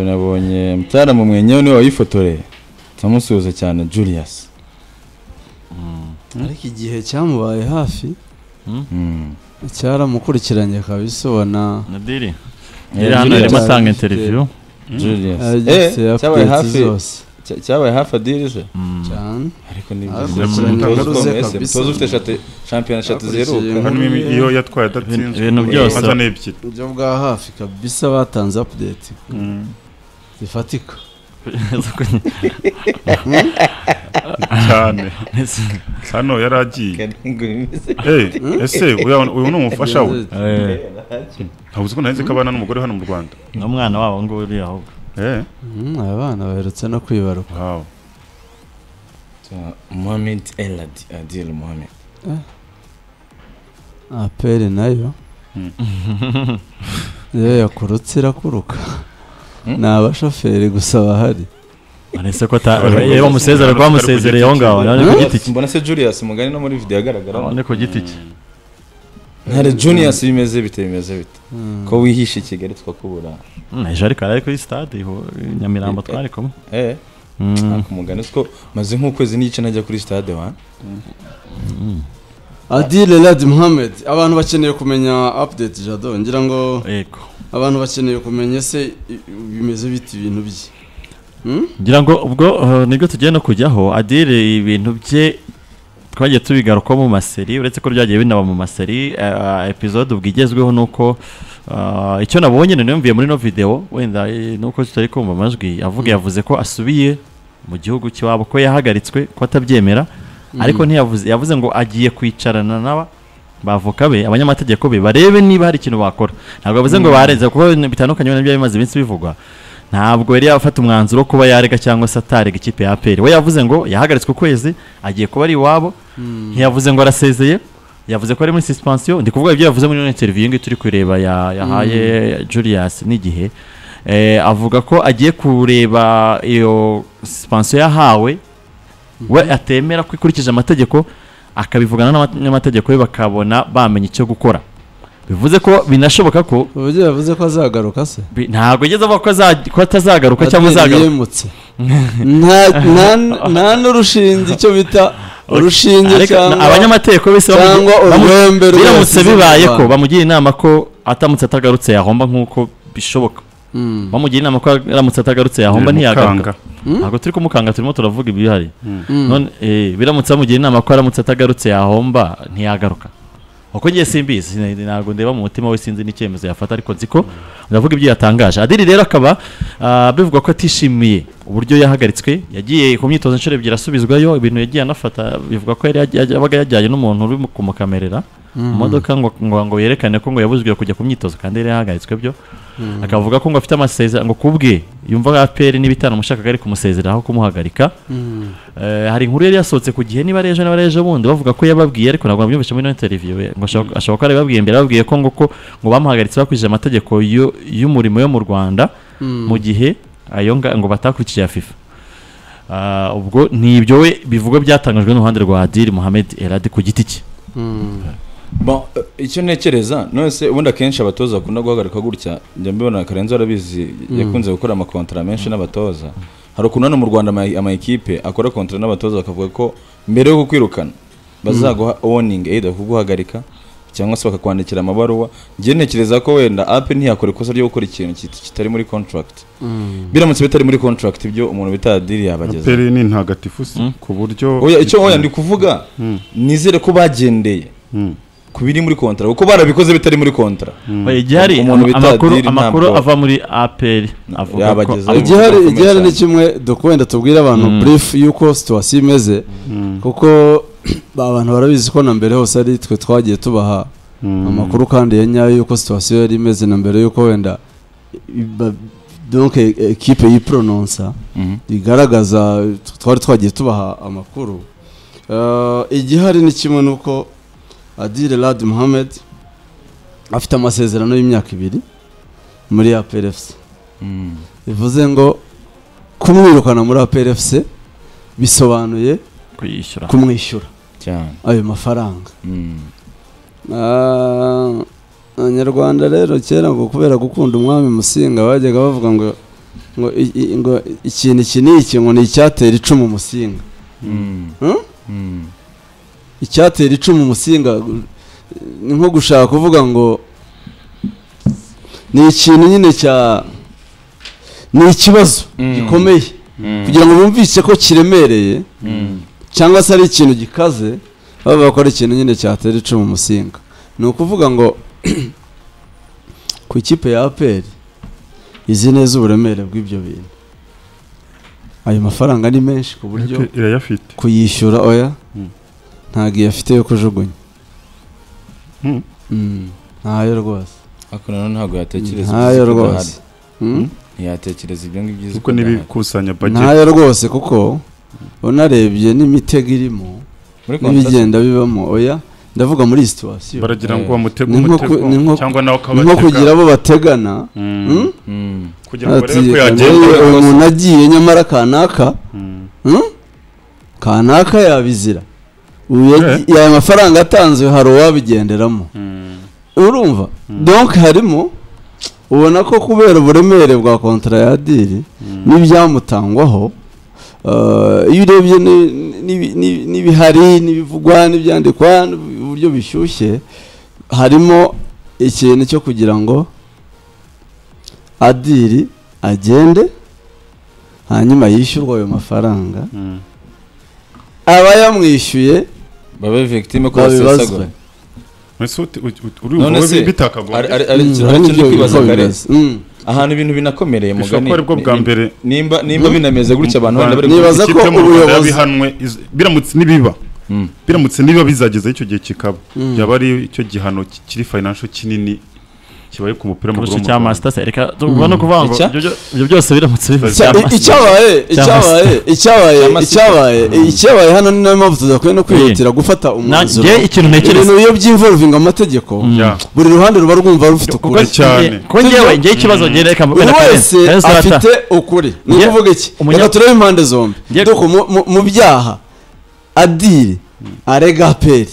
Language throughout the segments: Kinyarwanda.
Nabonye mutara mu mwenyewe niwe wayifotoreye, turamusuhuza cyane Julius. Ariko igihe cyamubaye hafi cyaramukurikiranye kabisa ubona Nadiri yari hano arimo atanga interview Julius. Cyabaye hafi, cyabaye hafi Adil se cyane, ariko ni mutoza ufite shate champion eshatu ziheruka iyo yatwaye adatsinzwe ibintu byose azana ebyiri ibyo bwa hafi kabisa, batanze update zifatika cyane. Hano yaragiye ese uyu ni umufasha we, ntabuze ko nahise kabana n'umugore hano mu Rwanda n'umwana wabo ngo uri ahubwo. Abana baherutse no kwibaruka. Mohamed El Adil Mohamed APR nayo iyo yakurutse irakuruka, ni abashoferi gusa bahari. Arese ko iyo bamusezera ko bamusezereye aho ngaho ni ku giti cye. Mbona se Julius mugani no muri video agaragara ni ku giti cye. Ntare Julius bimeze bite bimeze bite ko wihishe i Kigali twakubura. Ejo ariko ari kuri stade Nyamirambo twari kumwe. Kumugani siko maze nk'ukwezi n'igice najya kuri stade wa Adil Elad Mohamed. Abantu bakeneye kumenya update Jado, ngira ngo yego abantu bakeneye kumenya se bimeze bite ibintu bye. Ngira ngo ubwo nibwo tugiye no kujyaho. Adil ibintu bye twagiye tubigaruka mu maseri, uretse ko byagiye binaba mu maseri. Episode ubwigezweho nuko icyo nabonye niyumviye muri no video wenda nuko tutari kumva amajwi avuga, yavuze ko asubiye mu gihugu cy'iwabo ko yahagaritswe ko atabyemera, ariko ntiyavuze, yavuze ngo agiye kwicarana n'aba bavoka be abanyamategeko be barebe niba hari ikintu bakora. Ntabwo yavuze ngo bareze kuko bitandukanye n'ibyo bimaze iminsi bivugwa. Ntabwo yari yafata umwanzuro kuba yarega cyangwa se atarega ikipe ya APR. We yavuze ngo yahagaritswe ukwezi agiye kuba ari iwabo, ntiyavuze ngo arasezeye, yavuze ko ari muri suspension. Ndi kuvuga ibyo yavuze muri interview ngi turi kureba yahaye Julius n'igihe. Avuga ko agiye kureba iyo suspension yahawe we atemera kwikurikije amategeko, akabivugana n'amategeko ye bakabona bamenye icyo gukora. Bivuze ko binashoboka ko uburyo yavuze ko azagaruka se ntabwo yigeze avuga ko atazagaruka cyangwa azagaruka. Nta n'urushinge icyo bita urushinge cyangwa abanyamategeko bese cyangwa urwembe biramutse bibaye ko bamugira inama ko atamutse atagarutse yahomba nk'uko bishoboka. Bamugira inama ko aramutse atagarutse yahomba ntiyagaruka. Ntabwo turi kumukanga, turimo turavuga ibihari. None biramutse bamugira inama ko aramutse atagarutse yahomba ntiyagaruka. Uko ngiye simbizi, ntabwo ndeba mu mutima we, sinzi n'icyemezo yafata, ariko nzi ko ndavuga ibyo yatangaje. Adil rero akaba bivugwa ko atishimiye uburyo yahagaritswe, yagiye ku myitozo inshuro ebyiri asubizwayo, ibintu yagiye anafata bivuga ko yari yabaga yajyanye n'umuntu uri kumukamerera mu modoka ngo yerekane ko ngo yabuzwe kujya ku myitozo kandi yari yahagaritswe byo. Akavuga ko ngo afite amasezerano ngo kubwe yumva APR n'ibitano mushakaga ari kumusezeraho kumuhagarika. Hari inkuru yari yasohotse ku gihe niba ejo niba ejo bundi bavuga ko yababwiye, ariko ntabwo nabyumvise muri interview ngo ashobora ko yarababwiye mbere, babwiye ko ngo ko ngo bamuhagaritse bakurikije amategeko y'umurimo yo mu Rwanda mu gihe ayo ngo batakurikije ya FIFA. Ubwo nibyo we bivugwa byatangajwe n'uruhande rwa Adil Mohamed Elad ku giti cye. Bon, icyo ntekereza none se ubundi akenshi abatoza bakunda guhagarika gutya, njya mbibona Karenzo arabizi, yakunze gukora amakontra menshi n'abatoza. Hari ukuntu hano mu Rwanda ama equipe akora kontra n'abatoza bakavuga ko mbere yo kukwirukana bazaguha warning either kuguhagarika cyangwa se bakakwandikira amabaruwa. Njye ntekereza ko wenda APR ntiyakora ikosa ryo gukora ikintu kitari muri contract. Biramutse bitari muri contract ibyo umuntu bita Adil yabageza. APR ni ntagatifu ku buryo oya icyo oya ndi kuvuga nizere ko bagendeye kubiri muri kontra kuko barabikoze bitari muri kontra. Igihari amakuru ava muri APR avuga ko igihari ni kimwe dukwenda tubwira abantu brief yuko situation imeze, kuko abantu barabizi ko na mbere hose ari twe twagiye tubaha amakuru kandi ya nyayo yuko situation yari imeze na mbere yuko wenda donc equipe yiprononsa igaragaza, twari twagiye tubaha amakuru. Igihari ni kimwe nuko Adil Elad Mohamed afite amasezerano y'imyaka 2 muri APR FC. Bivuze ngo kumwirukana muri APR FC bisobanuye kumwishyura cyane ayo mafaranga. Abanyarwanda rero kera ngo kubera gukunda umwami Musinga bajyaga bavuga ngo Ngo ikintu iki n'iki ngo ni icyatera icumu Musinga. Icyatera icumu Musinga ni nko gushaka kuvuga ngo ni ikintu nyine cya ni ikibazo gikomeye kugira ngo bumvise ko kiremereye cyangwa se ari ikintu gikaze, bavuga ko ari ikintu nyine cyatera icumu Musinga. Ni ukuvuga ngo ku ikipe ya APR izi neza uburemere bw'ibyo bintu. Ayo mafaranga ni menshi ku buryo irayafite kuyishyura oya ntabwo iyafite yo kujugunya. Ntayo rwose. Ariko nanone ntabwo yatekereza ntayo rwose. Ntiyatekereza ibyo ngibyo kuko n'ibikusanya budget. Ntayo rwose kuko unarebye n'imitego irimo n'ibigenda bibamo oya. Ndavuga muri situation baragira ngo bamutege umutego cyangwa nawe akabatega, nko kugira abo bategana kugira ngo barebe ko yagenda. Umuntu agiye nyamara kanaka kanaka yabizira aya mafaranga atanzwe hari uwabigenderamo. Urumva donc harimo ubona ko kubera uburemere bwa contrat ya Adil n'ibyamutangwaho, iyo urebye n'ibihari n'ibivugwa n'ibyandikwa uburyo bishyushye, harimo ikintu cyo kugira ngo Adil agende hanyuma yishyurwe ayo mafaranga, aba yamwishyuye babe victime ko basesagura. None se ahantu ibintu binakomereye mugani nimba binameze gutya abantu wenda bari nibaza ko ubuyobozi biramutse nibiba biramutse niba bizageza icyo gihe kikaba byaba ari icyo gihano kiri financial kinini kibaye ku mupira w'amaguru cya Master. Reka tugomba no kuvuga ngo ibyo byose biramutse icyabaye hano ni nayo mpamvu tudakwiye no kwihutira gufata umwanzuro. Ibintu iyo by'involving amategeko buri ruhande ruba rwumva rufite ukuri cyane. Ko ngewe ikibazo ngewe reka buri wese afite ukuri. Ni ukuvuga iki? Reka turebe impande zombi. Mu byaha Adil arega APR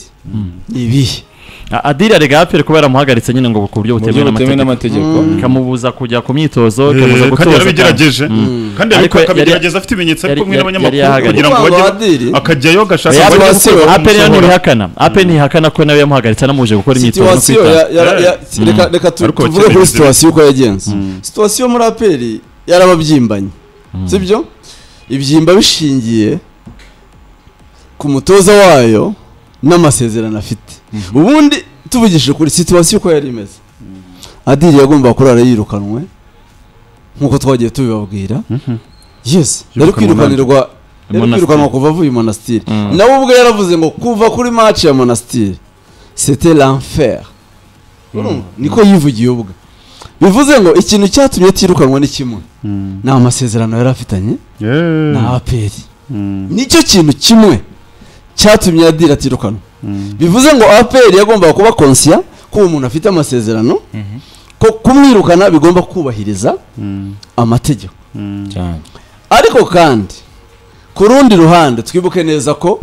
ibihe Adil arega APR kuba yaramuhagaritse nyine ngo ku buryo butemewe n'amategeko, ikamubuza kujya ku myitozo, ikamubuza gutoza. Kandi yarabigerageje, kandi akabigerageza afite ibimenyetso ari kumwe n'abanyamakuru kugira ngo bajye akajyayo agashaka. APR ntibihakana, APR ntihakana ko nawe yamuhagaritse anamuje gukora imyitozo. Reka tuvuge kuri situation uko yagenze. Situation muri APR yarababyimbanye, sibyo? Ibyimba bishingiye ku mutoza wayo n'amasezerano afite. Ubundi tuvugishije kuri situation uko yari imeze, Adil yagomba kurara yirukanwe nkuko twagiye tubibabwira. Yes, yari kwirukanirwa, yari kwirukanwa kuva avuye Monastir. Nawe ubwo yaravuze ngo kuva kuri match ya Monastir c'était l'enfer. Niko yivugiye ubwe. Bivuze ngo ikintu cyatumye atirukanwa ni kimwe, ni amasezerano yari afitanye na APR. Nicyo kintu kimwe cyatumye Adil atirukanwa. Bivuze ngo APR yagombaga kuba conscient ko umuntu afite amasezerano, ko kumwirukana bigomba kubahiriza amategeko. Ariko kandi ku rundi ruhande twibuke neza ko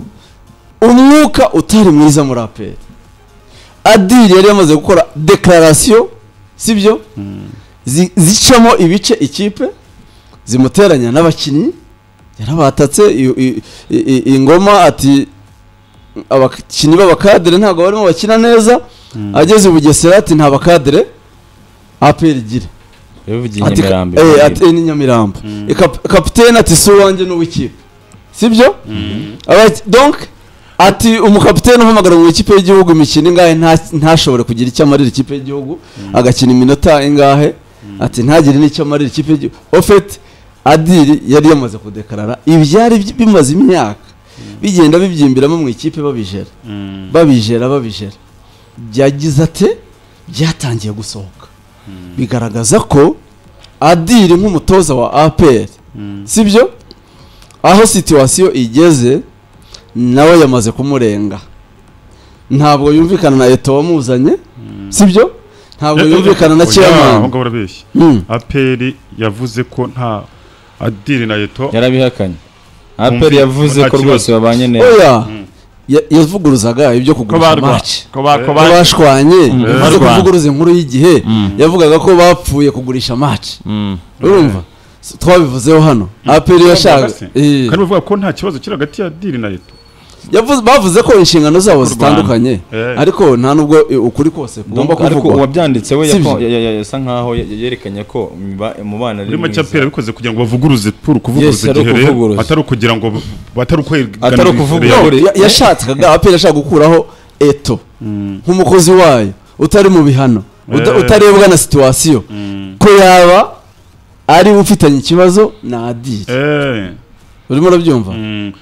umwuka utari mwiza muri APR. Adil yari yamaze gukora declaration, sibyo, zicamo ibice ikipe zimuteranya n'abakinnyi, yarabatatse ingoma ati abakinnyi b'abakadere ntabwo barimo bakina neza. Ageze Bugesera ati nta bakadere APR igira, ati ni Nyamirambo. Kapitene ati si uwanjye n'uw'ikipe, sibyo? Donc ati umukapitene uhamagara mu ikipe y'igihugu imikino ingahe ntashobore kugira icyo amarira ikipe y'igihugu, agakina iminota ingahe ati ntagire n'icyo amarira ikipe y'igihugu. En fait Adil yari yamaze kudekarara ibyari bimaze imyaka bigenda bibyimbiramo mu ikipe, babijera babijera babijera, byagize ate byatangiye gusohoka, bigaragaza ko Adil nk'umutoza wa APR, sibyo, aho situation igeze nawe yamaze kumurenga. Ntabwo yumvikana na Eto wamuzanye, sibyo, ntabwo yumvikana na chairman. Ahubwo barabeshya. APR yavuze ko nta Adil na Eto yarabihakanye. APR yavuze ko rwose babanye neza. Oya, yavuguruzaga ibyo kugurisha match, ko bashwanye, yavuze kuvuguruza inkuru y'igihe, yavugaga ko bapfuye kugurisha match. Urumva? Twabivuzeho hano. APR yashaka kandi bavuga ko nta kibazo kiri hagati ya Adil na Eto. Bavuze ko inshingano zabo zitandukanye ariko nta nubwo ukuri kose kugomba kuvugwa. Ariko uwabyanditse we yasa nkaho yerekanye ko umubano ari muri make APR bikoze kugira ngo bavuguruze puru kuvuguruza igihe rero atari ukugira ngo atari ukuvuga yashatse APR yashaka gukuraho Eto nk'umukozi wayo utari mu bihano utarebwa na situation ko yaba ari ufitanye ikibazo na Adil. Urimo urabyumva?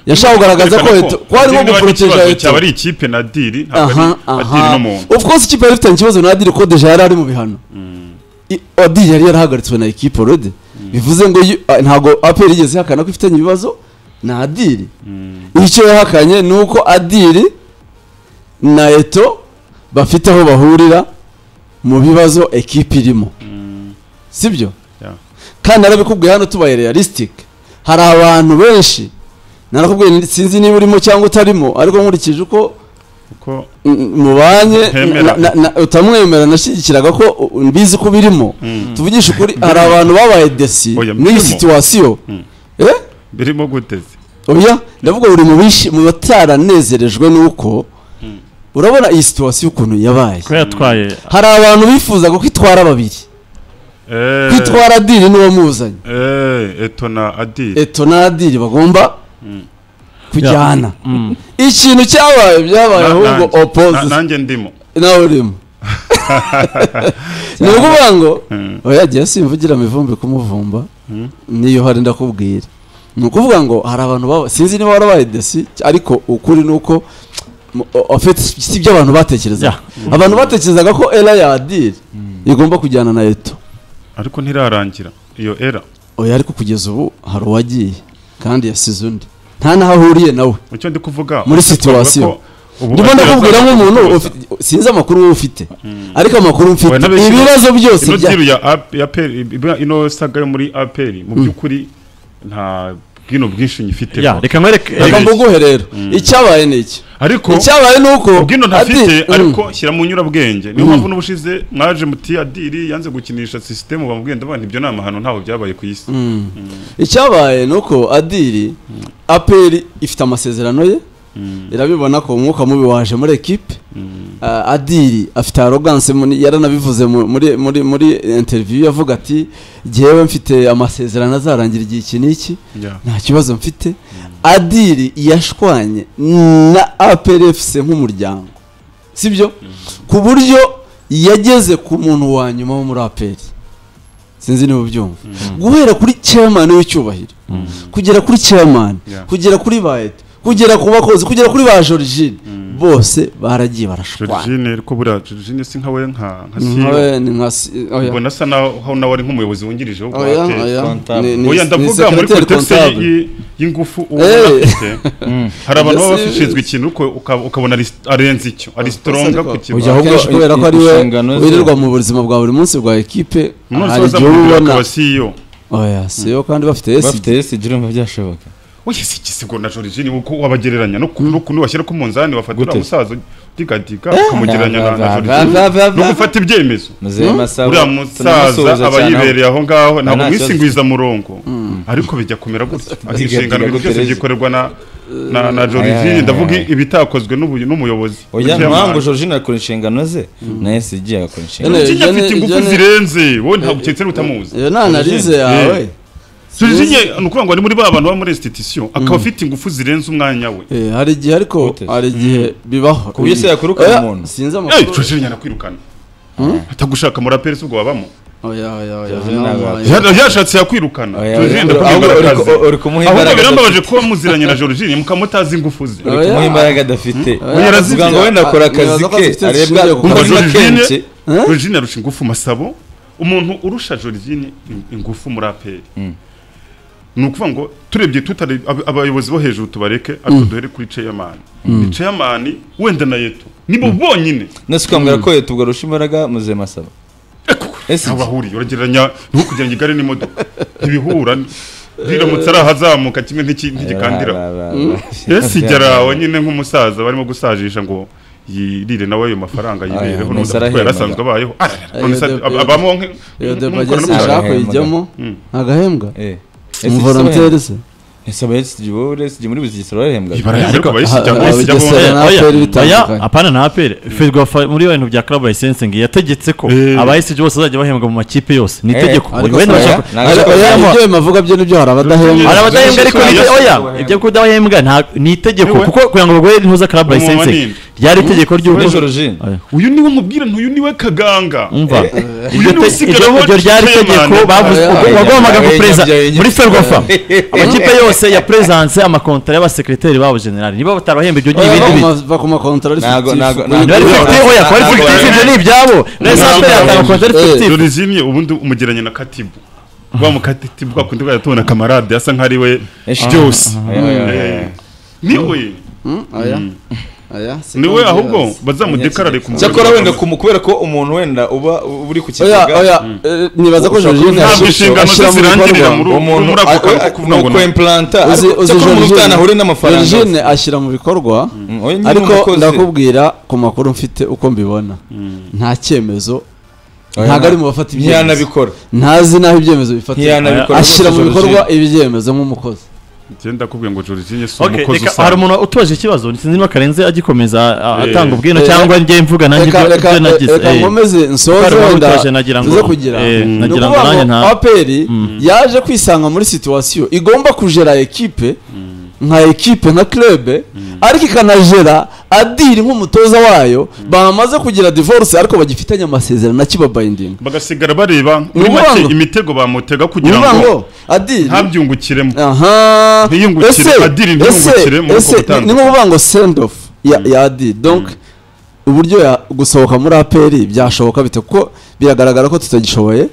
Yashaka kugaragaza ko Eto ko arimo guproteja Eto cyaba ari ikipe na Adil ntabwo ari Adil n'umuntu. Of course ikipe yari ifitanye ikibazo na Adil ko deja yari ari mu bihano. Adil yari yarahagaritswe na equipe already. Bivuze ngo ntago APR igeze ihakana ko ifitanye ibibazo na Adil. Icyo yahakanye ni uko Adil na Eto bafite aho bahurira mu bibazo equipe irimo. Sibyo? Kandi narabikubwiye hano tubaye realistic. Hari abantu benshi narakubwiye sinzi niba urimo cyangwa utarimo ariko nkurikije uko mubanye utamwemera nashyigikiraga ko mbizi ko birimo. Tuvugishe ukuri hari abantu babaye desi n'iyi situation. Birimo guteze. Oya ndavuga uri mu bishi mu bataranezerejwe nuko urabona iyi situation ukuntu yabaye. Ko yatwaye. Hari abantu bifuzaga ko itwara babiri. Kwitwara Adil n'uwo muzanye. Eto na Adil. Eto na Adil bagomba kujyana. Ikintu cyabaye byabaye ahubwo opposite. Nanjye ndimo. Nawe urimo. Ni ukuvuga ngo oya giye simvugira mivumbi kumuvumba niyo hari ndakubwira. Ni ukuvuga ngo hari abantu baba sinzi niba warabaye desi ariko ukuri nuko en fait si ibyo abantu batekerezaga. Abantu batekerezaga ko era ya Adil igomba kujyana na Eto. Ariko ntirarangira iyo era. Oya ariko kugeza ubu hari uwagiye kandi yasize undi nta naho ahuriye nawe. Icyo ndi kuvuga muri situation ndimo ndakubwira nk'umuntu sinzi amakuru wowe ufite ariko amakuru mfite ibibazo byose ino deal ya APR ino saga yo muri APR mu by'ukuri nta bwino bwinshi nyifite. Reka nkwereke reka mbuguhe rero icyabaye ni iki. Ariko icyabaye nuko ubwino ntafite ariko shyira mu nyurabwenge. Niyo mpamvu n'ubushize mwaje muti Adil yanze gukinisha system bamubwiye ndabana ibyo namahano ntaho byabaye ku isi. Icyabaye nuko Adil APR ifite amasezerano ye irabibona ko umwuka mubi waje muri equipe. Adil afite arrogance yaranabivuze muri muri muri interview yavuga ati jewe mfite amasezerano azarangira igihe iki n'iki nta kibazo mfite. Adil yashwanye na APR FC nk'umuryango sibyo ku buryo yageze ku muntu wa nyuma wo muri APR sinzi niba ubyumva guhera kuri chairman w'icyubahiro kugera kuri chairman kugera kuri Baeto kugera ku bakozi kugera kuri ba Georgine bose baragiye barashwana. Georgine ariko buriya Georgine si nkawe nka nka ubona asa naho nawe ari nk'umuyobozi wungirije wo APR. Oya ndavuga muri context y'ingufu uwo afite hari abantu baba bafishinzwe ikintu ukabona arenze icyo ari stronger ku kintu. Oya ahubwo kubera ko ari we wirirwa mu buzima bwa buri munsi bwa equipe hari igihe ubona CEO. Oya CEO kandi bafite SG bafite SG urumva byashoboka. Oya si igisigo na Georgine uko wabagereranya no kuno washyira ku munzani wafatura umusaza digadiga ukamugereranya na Georgine no gufata ibyemezo. Uriya musaza aba yibereye aho ngaho ntabwo mwisingwiza murongo ariko bijya kumera gutya inshingano byose gikorerwa na Georgine ndavuga ibitakozwe n'umuyobozi. Oya mpamvu Georgine akora inshingano ze na SG agakora inshingano ze. Georgine afite ingufu zirenze wowe ntabwo uketse utamuzi. Iyo ni analyse yawe. Georgine nukuvuga ngo ari muri ba bantu ba muri institution akaba afite ingufu zirenze umwanya we. Hari igihe ariko hari igihe bibaho. Ku buryo se yakurukana umuntu. Sinzi amakuru. Georgine yanakwirukana. Atagushaka muri APR ubwo wabamo. Oya oya oya. Yashatse yakwirukana. Georgine ndakubwira akazi. Uri kumuha imbaraga. Ahubwo birambabaje ko muziranye na Georgine mukamutazi ingufu ze. Uri kumuha imbaraga adafite. Uvuga ngo wenda akora akazi ke arebwa kuko Georgine Georgine arusha ingufu Masabo. Umuntu urusha Georgine ingufu muri APR. Ni ukuvuga ngo turebye tutari abayobozi bo hejuru tubareke ariko duhere kuri chairman. Ni chairman wenda na Yeto nibo bonyine. Nase ukambwira ko Yeto ubwo arusha imbaraga Muzehe Masabo. Ese abahuriye uragereranya nko kugereranya igare n'imodoka ntibihura biramutse ari ahazamuka kimwe ntigikandira. Ese igera aho nyine nk'umusaza barimo gusajisha ngo yirire nawe ayo mafaranga yibereho n'undi kuko yarasanzwe abayeho. Abamo iyo debate sinshaka kuyijyamo agahembwa umuvolontaire se ese abayesiji wowe SG muri Bugesera barahembwa ariko abayesiji oya apana na APR Ferwafa muri bintu bya club licensing yategetse ko abayesiji bose bazajya bahembwa mu makipe yose ni itegeko wenda ibyo bimavuga byo nibyo hari abadahembwa ariko oya ibyo kudahembwa ni itegeko kuko kugira ngo baguhe intuza club licensing ryari itegeko ry'uko uyu niwe mubwira ntuyu niwe Kaganga umva ibyo ryari itegeko bavuze wagombaga kupreza muri Ferwafa amakipe yose ya presence amakontara y'abasekreteri babo general niba batarahemba ibyo n'ibindi bava ku makontara ari fictif oya ko ari fictif ibyo ni ibyabo neza atanga kontara fictif Jorizimye ubundi umugeranye na Katibu wa mukatibu kwa kundi tubona kamarade asa nkari we byose niwe aya aya niwe ahubwo bazamudekarare ku cyakora wenda kubera ko umuntu wenda uba uri ku kibuga oya nibaza ko Jorginho ashyira mu bikorwa umuntu implanta cyakora umuntu utanahure n'amafaranga Jorginho ashyira mu bikorwa ariko ndakubwira ku makuru mfite uko mbibona nta cyemezo ntabwo ari mu bafata ibyemezo ntiyanabikora ntazi n'aho ibyemezo bifatira ashyira mu bikorwa ibyemezo nk'umukozi Genda kubwiye ngo Jorginho si umukozi usanzwe. Hari umuntu utubaje ikibazo sinzi niba Karenze agikomeza atanga ubwino cyangwa njye mvuga nanjye ibyo nagize. Reka nkomeze nsoze wenda tuze kugira. Nagira ngo nanjye nta APR yaje kwisanga muri situation igomba kujera equipe nka equipe nka club ariko ikanajera Adiri nk'umutoza wayo bamaze kugira divorce ariko bagifitanye amasezerano akiba binding bagasigara bareba muri make imitego bamutega kugira ngo Adiri ntabyungukiremo aha ntiyungukire Adiri ntiyungukire muri uko gutandukana ni nko ngo send off ya Adiri donc uburyo gusohoka muri APR byashoboka bite kuko biragaragara ko tutagishoboye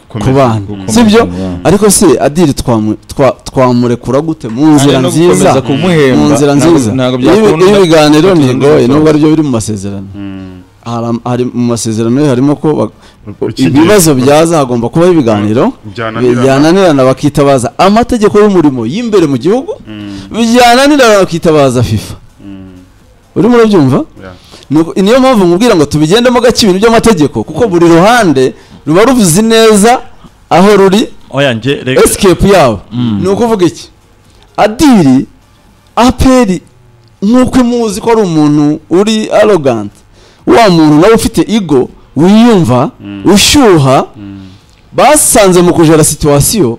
kubana sibyo ariko se Adiri twamurekura gute mu nzira nziza mu nzira nziza ibiganiro ntigoye nubwo aribyo biri mu masezerano hari mu masezerano harimo ko ibibazo byaza hagomba kubaho ibiganiro byananirana bakitabaza amategeko y'umurimo y'imbere mu gihugu byananirana bakitabaza FIFA urimo urabyumva niyo mpamvu mubwira ngo tubigendemo gake ibintu by'amategeko kuko buri ruhande ruba ruvuze neza aho ruri escape yabo ni ukuvuga iki Adiri APR nk'uko muzi ko ari umuntu uri arrogant wa muntu nawe ufite ego wiyumva ushyuha basanze mu kujera situation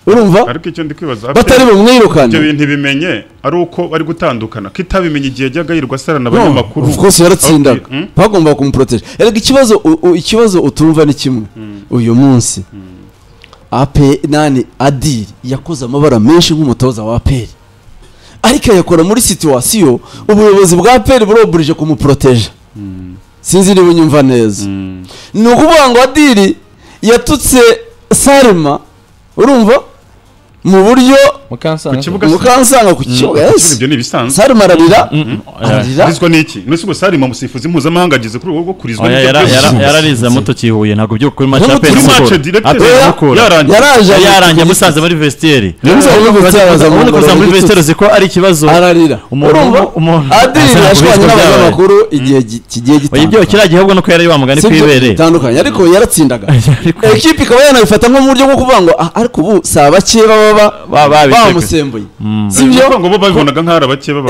urumva ariko icyo ndi kwibaza batari bumwirukane ibyo bintu bimenye ari uko bari gutandukana kitabimenye igihe yajyaga yirwa asarana abanyamakuru of course yaratsindaga bagomba kumuproteje erega ikibazo utumva ni kimwe uyu munsi AP nani Adiri yakoze amabara menshi nk'umutoza wa APR ariko yakora muri situation ubuyobozi bwa APR buroburije kumuproteje sinzi niba unyumva neza ni ukuvuga ngo Adiri yatutse Salima urumva mu buryo Mukansanga ku kibuga ibyo ni ibisanzwe Salima ararira arizwa n'iki nese ubwo Salima musifuzi mpuzamahanga ageze kuri urwo kurizwa yararize muto kihuye ntabwo byo kuri match APR yarangiye musanze muri vestiaire ubundi muri vestiaire ziko ari ikibazo ararira umuntu Adiri yashwanye n'abanyamakuru igihe kigiye gitandukanye ibyo kiragiye ahubwo nuko yari wamugani kwibere bitandukanye ariko yaratsindaga equipe ikaba yanabifata nko mu buryo bwo kuvuga ngo ariko ubu si abake baba bamusembuye sibyo ngo bo babibonaga nk'ari abake baba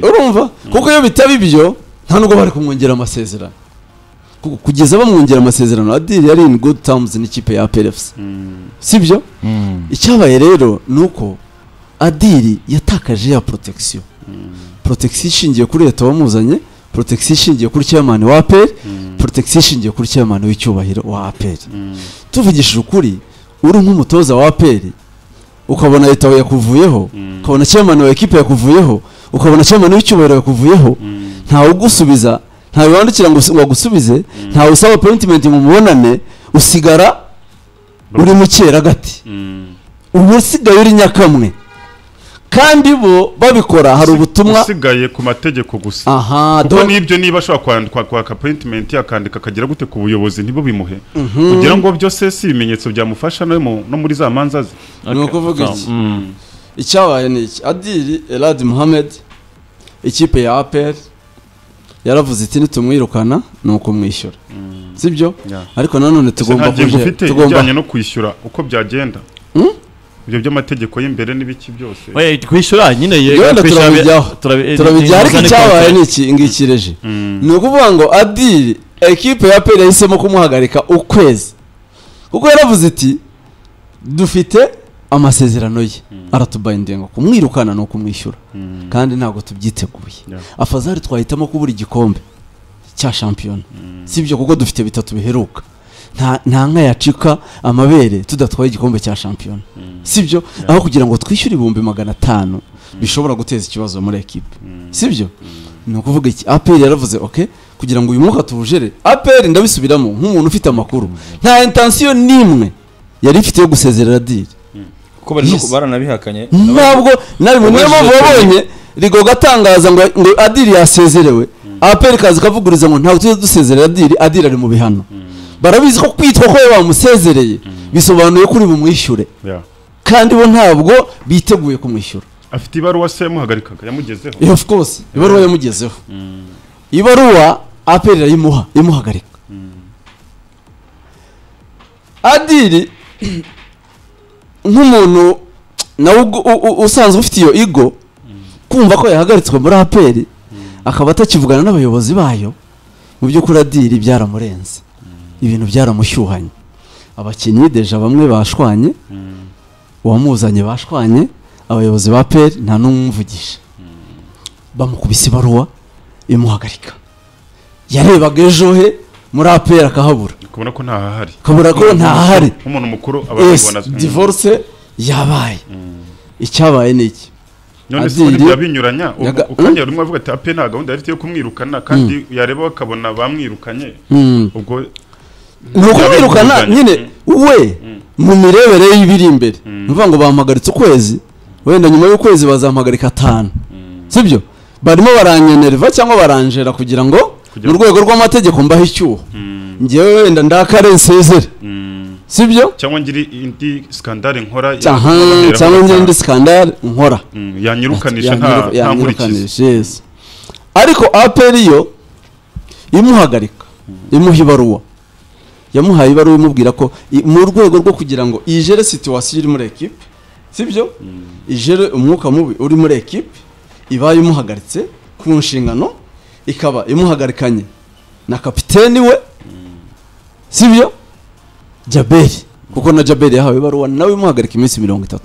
urumva kuko iyo bitaba ibyo nta nubwo bari kumwongera amasezerano kugeza bamwongera amasezerano Adiri yari in good terms n'ikipe ya APR FC sibyo icyabaye rero ni uko Adiri yatakaje ya protection protection ishingiye kuri leta wamuzanye protection ishingiye kuri chairman wa APR protection ishingiye kuri chairman w'icyubahiro wa APR tuvugishije ukuri uri nk'umutoza wa APR ukabona leta yakuvuyeho ukabona chairman wa equipe yakuvuyeho ukabona chairman w'icyubahiro yakuvuyeho ntawe ugusubiza ntawe wandikira ngo agusubize ntawe usaba appointment mu mubonane usigara uri mu cyeragati ubu usigaye uri nyakamwe kandi bo babikora hari ubutumwa usigaye ku mategeko gusa aha kuko nibyo niba ashobora kwaka appointment akandika akagera gute ku buyobozi ntibo bimuhe kugira ngo byose si ibimenyetso byamufasha no muri za manza ze ni ukuvuga iki icyabaye ni iki Adiri Elad Mohamed ikipe ya APR Yaravuze iti nitumwirukana ni ukumwishyura. Sibyo? Ariko nanone tugomba kuje tugomba no kwishyura uko byagenda. Ibyo by'amategeko y'imbere n'ibiki byose. Oya kwishyura nyine yego turabijya ariko icyabaye ni iki ngikireje. Ni ukuvuga ngo Adil equipe ya APR yahisemo kumuhagarika ukwezi. Kuko yaravuze iti dufite amasezerano ye aratubindinga kumwirukana no kumwishyura kandi ntago tubyiteguye. Afazari twahitamo kubura igikombe cya shampiyona. Sibyo kuko dufite bitatu biheruka. Nta nka yacika amabere tudatwaye igikombe cya shampiyona. Sibyo aho kugira ngo twishyure 500,000 bishobora guteza ikibazo muri equipe. Sibyo ni ukuvuga iki APR yaravuze okay kugira ngo uyu mwuka tubujere. APR ndabisubiramo nk'umuntu ufite amakuru nta intention nimwe yari ifite yo gusezerera Adil. Kuko bari no baranabihakanye ntabwo nari mu mpamvu wabonye Rigoga atangaza ngo Adil yasezerewe. APR kazi kavuguriza ngo ntabwo tujye dusezerera Adil, Adil ari mu bihano. Barabizi ko kwitwa ko bamusezereye bisobanuye kuri bumwishyure. Kandi bo ntabwo biteguye kumwishyura. Afite ibaruwa se yamuhagarikaga yamugezeho. Of course ibaruwa yamugezeho. Ibaruwa APR irayimuha imuhagarika. Adil nk'umuntu nawe usanzwe ufite iyo ego kumva ko yahagaritswe muri APR akaba atakivugana n'abayobozi bayo mu by'ukuri Adil byaramurenze. Ibintu byaramushyuhanye. Abakinnyi deja bamwe bashwanye, uwamuzanye bashwanye, abayobozi ba APR nta n'umvugisha. Bamukubise ibaruwa imuhagarika. Yarebaga ejo he muri APR akahabura. Kubona ko ntahari. Kabura ko ntahari. Umuntu mukuru ababibona. Divorce yabaye. Icyabaye ni iki? None se ubundi byabinyuranya ukongera rimwe avuga ati APR nta gahunda yari yo kumwirukana kandi yareba bakabona bamwirukanye. Ubwo nuko mwirukana nyine we mu mirebere y'ibiri imbere. Nuvuga ngo bampagaritse ukwezi wenda nyuma y'ukwezi bazampagarika 5. Sibyo? Barimo baranyenerva cyangwa baranjera kugira ngo mu rwego rw'amategeko mbahe icyuho. Ngewe wenda ndakare nsezere. Sibyo? Cyangwa ngiri indi skandale nkora cyangwa ngiri indi skandale nkora. Yanyirukanisha nta nkurikizi. Ariko APR yo imuhagarika imuha ibaruwa. Yamuhaye ibaruwa imubwira ko mu rwego rwo kugira ngo ijere situation iri muri equipe, sibyo? Ijere umwuka mubi uri muri equipe ibaye imuhagaritse ku nshingano ikaba imuhagarikanye na kapiteni we, sibyo? Jaberi, kuko na Jaberi yahawe ibaruwa nawe imuhagarika iminsi 30.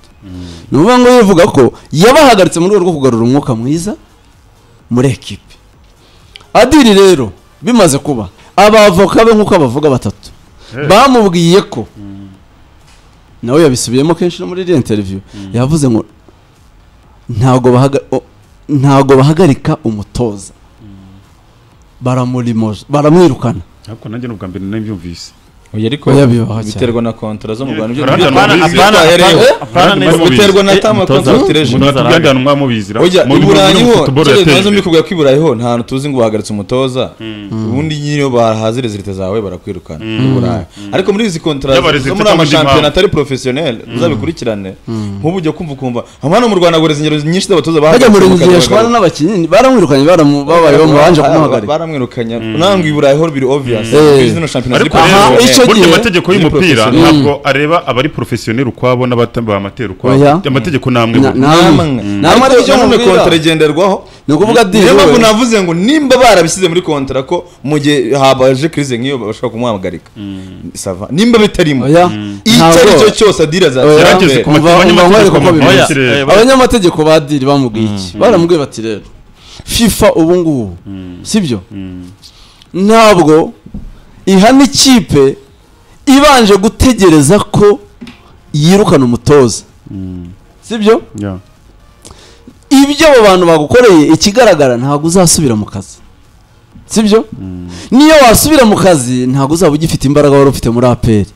Ni ukuvuga ngo yivuga ko yabahagaritse mu rwego rwo kugarura umwuka mwiza muri equipe. Adil rero bimaze kuba abavoka be nkuko abavuga batatu bamubwiye ko nawe yabisubiyemo kenshi no muri iri interview yavuze ngo ntago bahagarika umutoza baramurimoje baramwirukana. Ariko nanjye n'ubwa mbere nabyumvise. Oya ariko biterwa na kontra zo mu Rwanda ibyo biterwa na tama contracturation. Oya i Burayi ho nazo mbikubwira ko i Burayi ho nta hantu tuzi ngo bahagaritse umutoza ubundi nyine bahaze resultat zawe barakwirukana i Burayi. Ariko muri izi kontra zo muri amashampiyona atari professionnel uzabikurikirane nk'ubu ujya kumva ukumva hano mu Rwanda goreza ingero nyinshi z'abatoza bahagaritse n'abakinnyi baramwirukanye babaye bamubanje kumuhagarika baramwirukanye nangwa i Burayi ho biri obvious zino shampiyona ziri Burya amategeko y'umupira ntabwo areba abari professionnel ukwabo n'abatamba amateur ukwabo. Amategeko namwe namwe ariko muri kontra igenderwaho. Ni ukuvuga Adil niyo mpamvu navuze ngo nimba barabisize muri kontra ko mu gihe habaje crise nk'iyo bashobora kumuhagarika sava nimba bitarimo icyo ari cyo cyose Adil azatse abanyamategeko ba Adil bamubwiye iki? Baramubwiye bati rero FIFA ubu ngubu sibyo ntabwo ihana ikipe ibanje gutegereza ko yirukana umutoza. Sibyo? Ibyo abo bantu bagukoreye ikigaragara ntabwo uzasubira mu kazi. Sibyo? Niyo wasubira mu kazi ntabwo uzaba ugifite imbaraga wari ufite muri APR.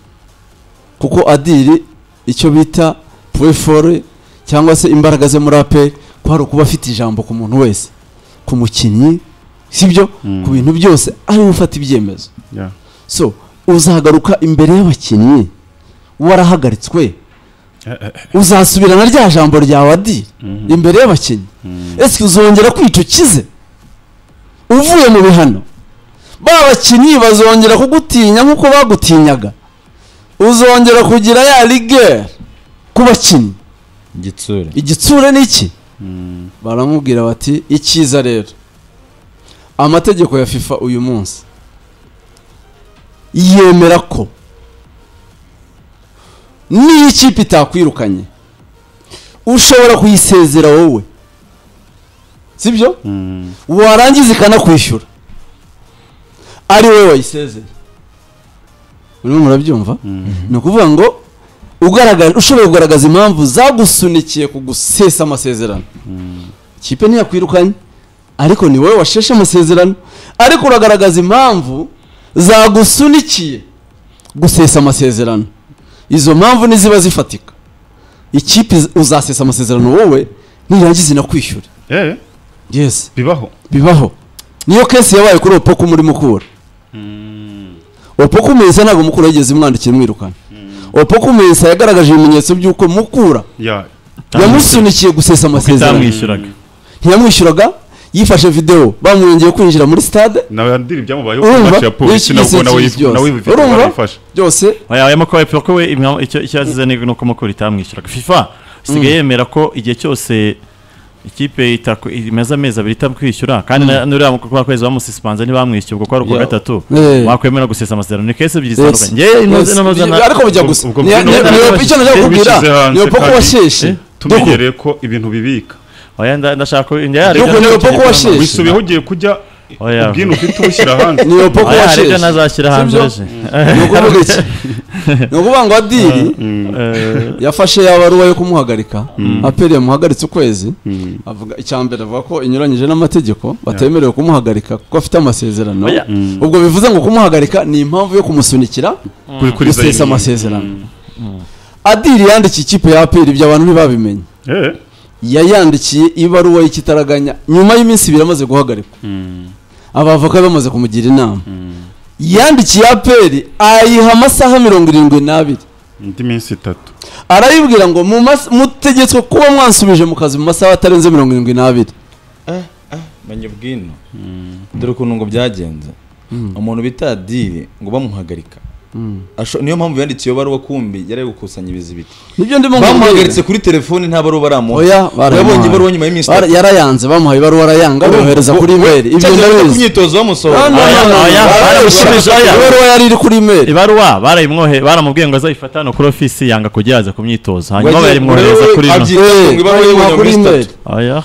Kuko Adil icyo bita point fort cyangwa se imbaraga ze muri APR ko hari kuba afite ijambo ku muntu wese, ku mukinnyi, sibyo? Ku bintu byose ari ufata ibyemezo. So uzagaruka imbere y'abakinnyi warahagaritswe uzasubirana rya jambo ryawe Adil imbere y'abakinnyi. Ese uzongera kwica ukize Uvuye mu bihano ba bakinnyi bazongera kugutinya nkuko bagutinyaga, uzongera kugira ya rigueur ku bakinnyi. Igitsure igitsure ni iki? Baramubwira bati icyiza rero amategeko ya FIFA uyu munsi yemera ko niyo ikipe itakwirukanye ushobora kuyisezera wowe, sibyo? Warangiza ikanakwishyura ari wowe wayisezeye. Urimo murabyumva? Ni ukuvuga ngo ushobora kugaragaza impamvu zagusunikiye kugusesa amasezerano. Ikipe ntiyakwirukanye ariko ni wowe washeshe amasezerano, ariko uragaragaza impamvu zagusunikiye gusesa amasezerano. Izo mpamvu niziba zifatika, ikipe uzasesa amasezerano wowe nirangiza inakwishyura. Yes, bibaho. Bibaho. Niyo kesi yabaye kuri Opoku muri Mukura. Opoku Mesa ntabwo Mukura yigeze imwandikira imwirukana. Opoku Mesa yagaragaje ibimenyetso by'uko Mukura yamusunikiye gusesa amasezerano. Ntiyamwishyuraga, yifashe video bamwongeye kwinjira muri stade. Nawe andiri byamubayeho ku match ya polisi nabwo nawe yifashe byose. Oya aya makuru ko we icyo cyazize ni nuko Mukura itamwishyuraga. FIFA isigaye yemera ko igihe cyose ikipe imeze amezi abiri itamwishyura, kandi n'uriya mu kwa kwezi bamusisipanze ntibamwishyura ubwo kwa rukwa gatatu wakwemera gusesa amasezerano. Ni case ebyiri zitandukanye. Ariko bijya gusa icyo nashaka kubwira ni Opoku washeshe. Tumenyereye ko ibintu bibika. Oya ndashaka ni Opoku washeshe. Wisubiyeho ugiye kujya ubwino ufite ubushyira hanze. Ni Opoku washeshe. Nazashyira hanze. Ni ukuvuga iki? Ni ukuvuga ngo Adili yafashe ya baruwa yo kumuhagarika. APR yamuhagaritse ukwezi, avuga icyambere avuga ko inyuranyije n'amategeko batemerewe kumuhagarika kuko afite amasezerano. Ubwo bivuze ngo kumuhagarika ni impamvu yo kumusunikira gusesa amasezerano. Adili yandikiye ikipe ya APR ibyo abantu ntibabimenye. Yayandikiye ibaruwa y'ikitaraganya nyuma y'iminsi ibiri amaze guhagarikwa. Abavoka bamaze kumugira inama. Yandikiye APR ayiha amasaha 72, indi minsi itatu, arayibwira ngo mutegetswe kuba mwansubije mu kazi mu masaha atarenze 72. Menye bwino dore ukuntu ngo byagenze. Umuntu bita Adili ngo bamuhagarika, niyo mpamvu yandikiye baruwa kumbi yari gukusanya ibizibiti. Nibyo ndimo bamuhagaritse kuri telefone nta baruwa baramuha. Yabonye ibaruwa nyuma y'iminsi itatu. Yarayanze, bamuhaye ibaruwa arayanga, bohereza kuri email. Ibyo ndabizi. Imyitozo bamusohora. Ibaruwa yari iri kuri email. Ibaruwa barayimwohe, baramubwiye ngo azayifata no kuri office yanga kujya ku myitozo. Hanyuma barimwohereza kuri email. Oya.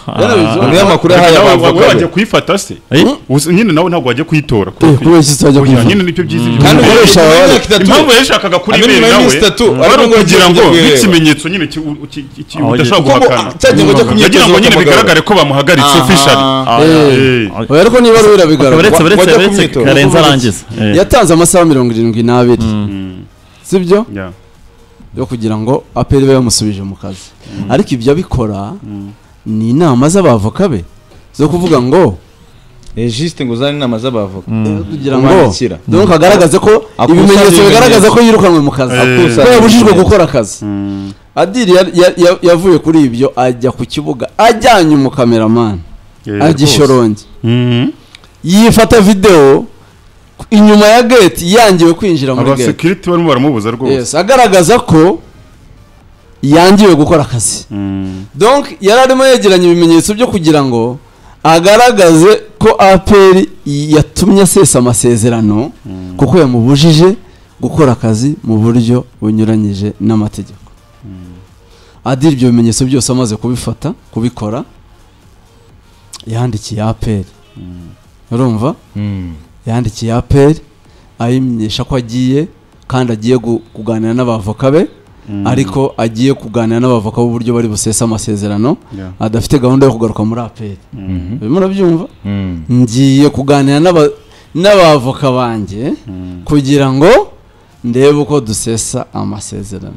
Niyo amakuru yahaye abavoka. Wagiye kuyifata se? Nyine nawe ntabwo wagiye kuyitora. Nyine nibyo byiza ibyo. Kandi ukoresha impamvu yashakaga kuri email nawe ari kugira ngo ikimenyetso nyine udashobora guhakana, yagira ngo nyine bigaragare ko bamuhagaritse officially. Oya ariko niba ari birabigaragara. Uretse Karenzi arangiza. Yatanze amasaha 72, sibyo? Yo kugira ngo APR ibe yamusubije mu kazi. Ariko ibyo abikora ni inama z'abavoka be zo kuvuga ngo juste ngo zari inama z'abavoka kugira ngo donc agaragaze ko ibimenyetso bigaragaza ko yirukanwe mu kazi, ko yabujijwe gukora akazi. Adili yavuye kuri ibyo ajya ku kibuga ajyanye umukameramani ajya Shyorongi, yifata video inyuma ya gate yangiwe kwinjira muri gate. Aba security barimo baramubuza rwose. Yes, agaragaza ko yangiwe gukora akazi. Donc yari arimo yegeranya ibimenyetso byo kugira ngo agaragaze ko APR yatumye asesa amasezerano kuko yamubujije gukora akazi mu buryo bunyuranyije n'amategeko. Adili ibyo bimenyetso byose amaze kubifata kubikora, yandikiye APR. Urumva? Yandikiye APR ayimenyesha ko agiye, kandi agiye kuganira n'abavoka be, ariko agiye kuganira n'abavoka b'uburyo bari busesa amasezerano, adafite gahunda yo kugaruka muri APR. Murabyumva? Ngiye kuganira n'abavoka banjye kugira ngo ndebe uko dusesa amasezerano.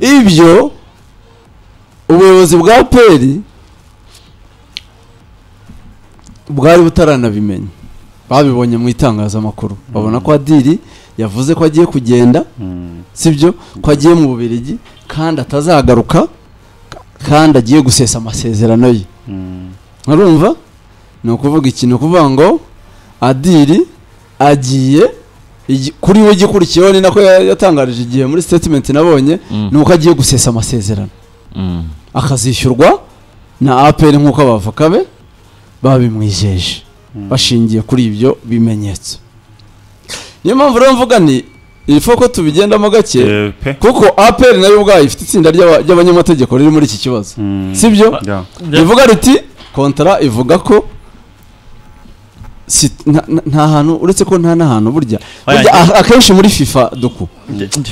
Ibyo ubuyobozi bwa APR bwari butaranabimenya, babibonye mu itangazamakuru, babona ko Adili yavuze ko agiye kugenda, sibyo, ko agiye mu Bubiligi kandi atazagaruka, kandi agiye gusesa amasezerano ye. Urumva? Ni ukuvuga ikintu kuvuga ngo Adiri agiye kuri we gikurikiyeho ni nako yatangarije igihe muri statement nabonye nuko agiye gusesa amasezerano akazishyurwa na APR nk'uko abavoka be babimwijeje bashingiye kuri ibyo bimenyetso. Niyo mpamvu rero mvuga ni ifoko tubigendamo gake kuko APR nayo ubwayo ifite itsinda ry'abanyamategeko riri muri iki kibazo, sibyo? Rivuga riti kontra ivuga ko nta hantu uretse ko nta n'ahantu burya akenshi muri FIFA duku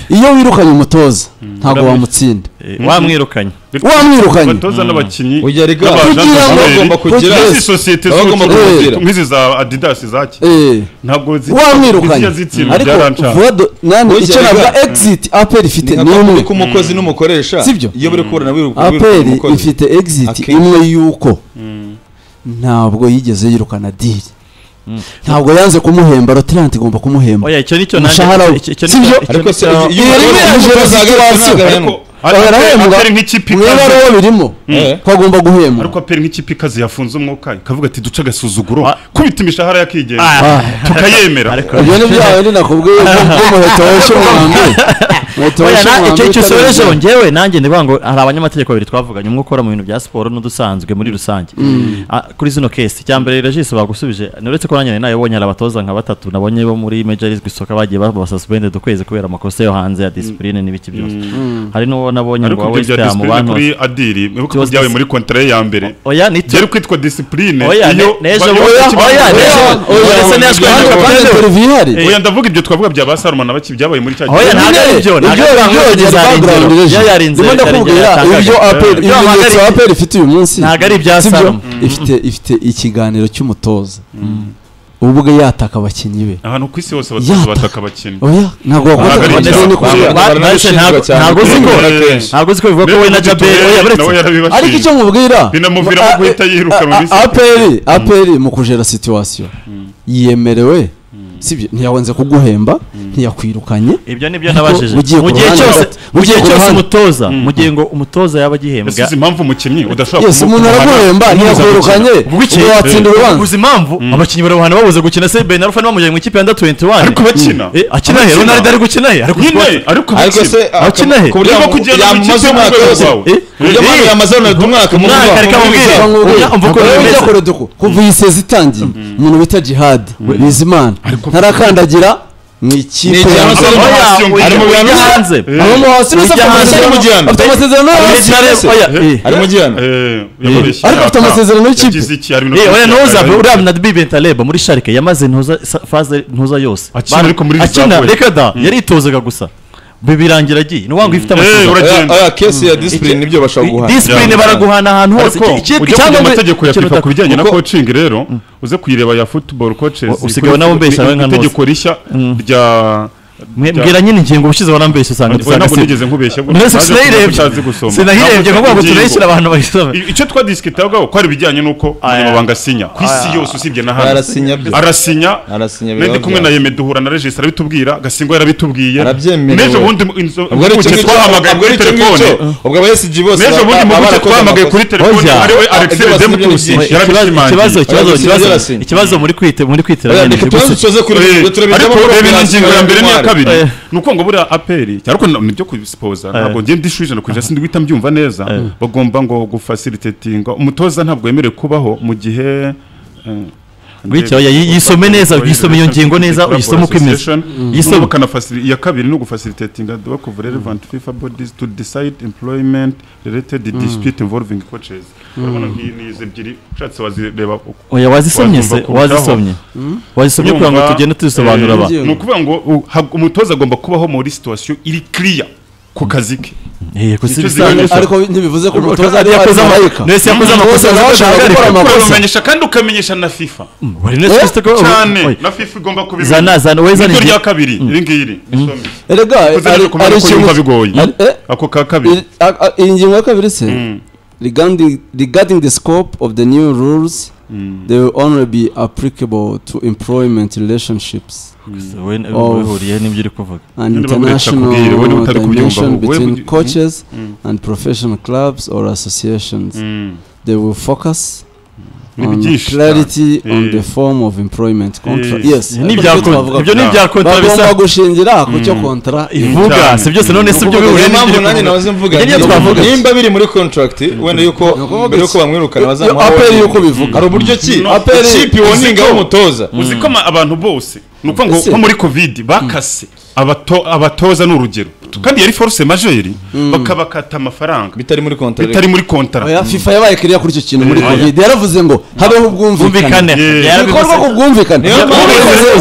iyo wirukanye umutoza ntabwo wamutsinda, wamwirukanye abatoza n'abakinnyi bagomba kugira sosiyete nk'izi za Adidas zaki ntabwo wamwirukanye. Ariko nani icyo navuga exit APR ifite ni umwe ku mukozi n'umukoresha, iyo bari kubona wirukanye APR ifite exit imwe yuko ntabwo yigeze yirukana deal, ntabwo yanze kumuhemba, Rotrant igomba kumuhemba. Oya icyo nicyo nanjye sibyo? Ariko se arahembwa mwibaro birimo ko agomba guhemba, ariko APR nk'ikipe ikaze yafunze umwuka ikavuga ati duce agasuzuguro kubita imishahara yakigenga tukayemera. Ibyo ni byawe ni nakubwiye ko umuheto woshe umwambi. Icyo soreje njyewe nanjye ndavuga ngo hari abanyamategeko babiri twavuganye, umwe ukora mu bintu bya siporo n'udusanzwe muri rusange kuri zino case. Icya mbere Regis bagusubije uretse ko nanjye nayobonye hari abatoza nka batatu nabonye bo muri Major League Soccer bagiye babasuspended ukwezi kubera amakosa yo hanze ya discipline n'ibiki byose. Hari n'uwo nabonye ngo West Ham bantu kuri Adiri mwibuka byawe muri contrat ya mbere oya ni byari kwitwa discipline iyo oya ndavuga ibyo twavuga bya ba Salomon nabaki byabaye muri cya oya ntabwo ari byo ibyo APR ibimenyetso APR ifite uyu munsi ntabwo ari ibya Salomon, ifite ikiganiro cy'umutoza ubwe yataka abakinnyi be ahantu ku isi hose abatoza bataka abakinnyi. Oya ntabwo ntabwo uzi ko bivuga ko we na Jabel oya buretse, ariko icyo nkubwira binamuviramo guhita yiruka mu isi. APR mu kujera situation yemerewe, sibyo? Ntiyawanze kuguhemba, ntiyakwirukanye. Ibyo nibyo nabajije mu gihe cyose umutoza mu gihe ngo umutoza yaba agihembwa. Ese impamvu umukinnyi udashobora kumuhemba umuntu araguhemba ntiyakwirukanye watsinda urubanza. Uzi impamvu abakinnyi barabuhana babuze gukina se Ben Arfa bamujyanye mu ikipe ya Under 21 ariko bakina akina he Ronaldo ari gukina he ariko nyine ariko akina he ku buryo yamaze umwaka yose yamaze umwaka mu mwaka kuva iyi sezi itangiye umuntu bita Jihad Bizimana ntarakandagira mu ikipe ari mu bihano hanze afite amasezerano ari mu gihano ariko afite amasezerano y'ikipe. Oya ntuza uriya na Nabi Bentaleb muri Schalke yamaze ntuza faze ntuza yose akina reka da yaritozaga gusa bibirangira agiye ni wangu ifite amasezerano. Oya case ya discipline nibyo bashobora guhana, discipline baraguhana ahantu hose. Cyangwa amategeko ya FIFA kubijyanye na coaching rero uze kuyireba ya football coaches usigaye nabo mbesha nka ntuza itegeko rishya rya mbwira nyine ingingo ubushize warambeshye usanga ntabwo nigeze nkubeshya sinahirebye kuvuga ngo tureshyire abantu bayisome. Icyo twadisikitaho ko ari ibijyanye n'uko umunyamabanga asinya ku isi yose usibye na hano arasinya ndi kumwe na Yeme duhura na Regis arabitubwira, Gasingo yarabitubwiye n'ejo bundi impuguke twahamagaye kuri telefone ubwo aba SG bose n'ejo bundi impuguke twahamagaye kuri telefone ariwe Alexis Demutusi yarabishimangiye. Ikibazo muri kwitira ariko reba ingingo ya mbere n'iya kabiri nuko ngo buriya APR ariko nibyo kubisipoza ntabwo ngiye ndishuje no kuja sindi guhita mbyumva neza bagomba ngo gufacilitatinga umutoza ntabwo yemerewe kubaho mu gihe bityo yisome neza yisome iyo ngingo neza uyisome uko imeze yisome kanafacilita iya kabiri no gufacilitatinga the work of relevant FIFA bodies to decide employment related dispute involving coaches. Urabona ngiyi ni izi ebyiri ushatse wazireba. Oya wazisomye se wazisomye kugira ngo tugende tuzisobanura ba ni ukuvuga ngo umutoza agomba kubaho muri situation iri clear ku kazi ke. Ariko ntibivuze ko umutoza ari marayika. Nese yakoze amakosa uramenyesha kandi ukamenyesha na FIFA cyane na FIFA igomba kubimenya. Zana we zana irya kabiri iri ngiri isome erega ari ikintu bigoye ako ka kabiri iyi ngingo ya kabiri se regarding the scope of the new rules they will only be applicable to employment relationships of an international dimension between coaches and professional clubs or associations. They will focus On clarity on the form of employment contract. Yes. Ibyo ni ibya kontra bisa. Bagomba gushingira ku cyo kontra ivuga. Si byose none si byo bihuye n'impamvu nanjye nahoze mvuga. Nimba biri muri contract wenda yuko mbere yuko bamwirukana bazamuha APR yuko bivuga. Hari uburyo ki ikipe warninga w'umutoza. Uzi ko abantu bose nuko ngo nko muri COVID bakase abatoza n'urugero kandi yari force majeure bakabakata amafaranga bitari muri contrat bitari muri contrat. Oya FIFA yabaye kiriya kuri icyo kintu muri COVID yaravuze ngo habeho ubwumvikane bikorwa ku bwumvikane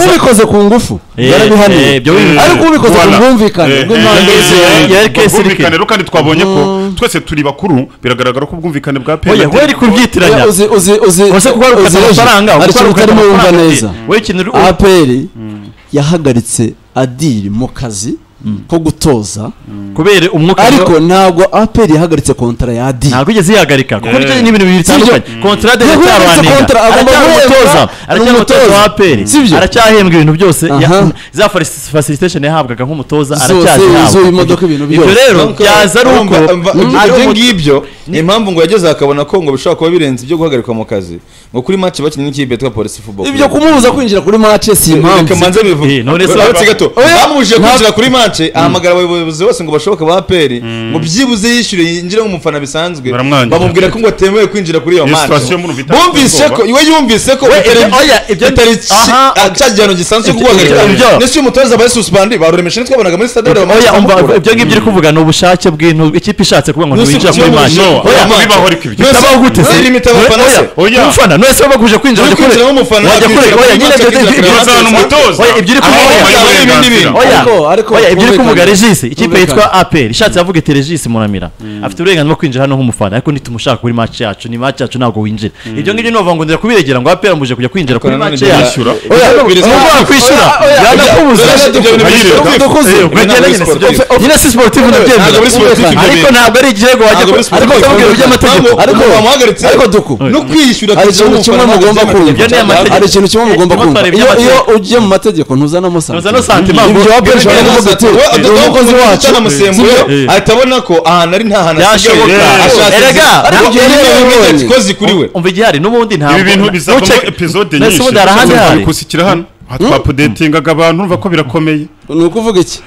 ubikoze ku ngufu yarabihaniye ariko ubikoze ku bwumvikane bw'umvikane rero kandi twabonye ko twese turi bakuru biragaragara ko ubwumvikane bwa PL oya weri kubyitiranya uzi uzi uzi ose kuba rukata amafaranga ariko utarimo wumva neza APR yahagaritse Adil mu kazi ko gutoza kubera umwuka ariko ntabwo APR yahagaritse kontra ya Adil ntabwo igeze yihagarika kuko nicyo ni ibintu bibiri bitandukanye kontra de cyarwaninga aracyari umutoza wa APR aracyahembwa ibintu byose za facilitation yahabwaga nk'umutoza aracyazihabwa imodoka ibintu byose ibyo rero byaza ari uko ibyo ngibyo ni impamvu ngo yageze akabona ko ngo bishobora kuba birenze ibyo guhagarikwa mu kazi ngo kuri match bakinnye n'ikipe yitwa Police Football ibyo kumubuza kwinjira kuri match si impamvu reka manze bivuge none se uretse gato bamubujije kwinjira kuri match ahamagara abayobozi bose ngo bashoboka ba APR ngo byibuze yishyure yinjire nk'umufana bisanzwe bamubwira ko ngo atemewe kwinjira kuri iyo match bumvise ko iwe yumvise ko bitari cya gihano gisanzwe guhagarika ndetse uyu mutoza abaye suspend baruremeshe twabonaga muri stade oya umva ibyo ngibyo uri kuvuga ni ubushake bw'intu ikipe ishatse kuvuga ngo ntiwinjira kuri match oya bibaho ariko ibyo bitabaho gute se oya umufana none se baguje kwinjira wajya kure wajya kure oya nyine ibyo uri kuvuga oya ibyo uri kuvuga Regis ikipe yitwa APR ishatse yavuga iti Regis Muramira afite uburenganzira bwo kwinjira hano nk'umufana ariko nitumushaka kuri match yacu ni match yacu ntabwo winjira ibyo ngibyo novuga ngo ndira kubiregera ngo APR muje kujya kwinjira kuri match yacu oya kwishyura yanakubuza nyine si sportif ndabyemera ariko ntabwo ari igihego wajya ariko utabwira iby'amategeko ariko bamuhagaritse ariko duku no kwishyura hari ikintu kimwe mugomba kumva hari ikintu kimwe mugomba kumva iyo ugiye mu mategeko ntuzanamo santima ibyo APR ishobora kuvuga ati umukozi wacu ahita abona ko ahantu ari nta hantu asigaye erega ikozi kuri we umva igihari n'ubundi ntabwo ibi bintu bizavamo episode nyinshi kusikira hano twapudetingaga abantu urumva ko birakomeye ni ukuvuga iki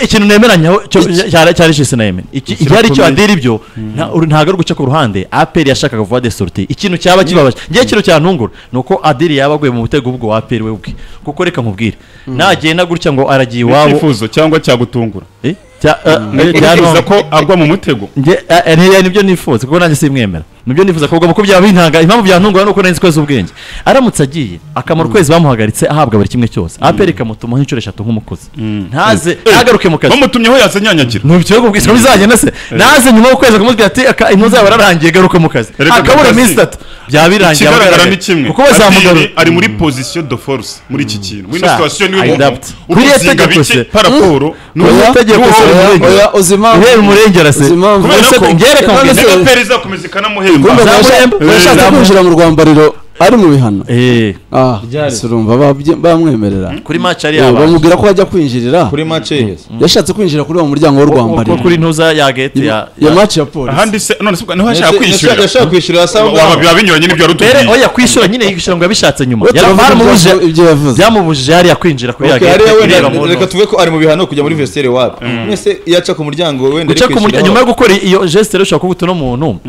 ikintu nemeranyaho cya Regis na Yemen igihari cyo Adil ibyo ntabwo ari uguca ku ruhande APR yashakaga vuba de sortie ikintu cyaba kibabaje ngiye ikintu cyantungura ni uko Adil yaba aguye mu mutego ubwo wa APR we ubwe kuko reka nkubwire nagenda gutya ngo aragiye iwabo icyifuzo cyangwa cyagutungura nifuza ko agwa mu mutego nibyo nifuza kuko nanjye simwemera nibyo nifuza ko kuko byaba bintanga impamvu byantungura nuko nari nzi ko azi ubwenge aramutse agiye akamara ukwezi bamuhagaritse ahabwa buri kimwe cyose APR ikamutuma nk'inshuro eshatu nk'umukozi ntaze ntagaruke mu kazi bamutumyeho yazenyanyagira ntibyo kubwiswa bizagenda se naze nyuma y'ukwezi akamubwira ati intuza yawe ararangiye garuka mu kazi akabura iminsi itatu byaba birangiye ikigaragara ni kimwe kuko bazamugarura ari muri position de force muri iki kintu muri situation niwe muntu uruzinga bike paraporo oya uzima uhera umurengera se ngereka APR izakomeza ikanamuhemba yashatse kwinjira mu rwambariro ari mu bihano surumva bamwemerera kuri match ari yaba bamubwira ko ajya kwinjirira kuri match yashatse kwinjira kuri uwo muryango w'urwambariro kuri ntuza ya gate ya ya match ya polisi ahandi se none se niho ashaka kwishyura yashaka kwishyura asaba biba binyuranye n'ibyo wari utubwiye oya kwishyura nyine yishyura ngo yabishatse nyuma ibyo yavuze byamubujije hariya kwinjira kuri ya gate reka tuve ko ari mu bihano kujya muri vestiaire wapi mwese yaca ku muryango wenda ari kwishyura nyuma yo gukora iyo geste rero ushobora kuba uno muntu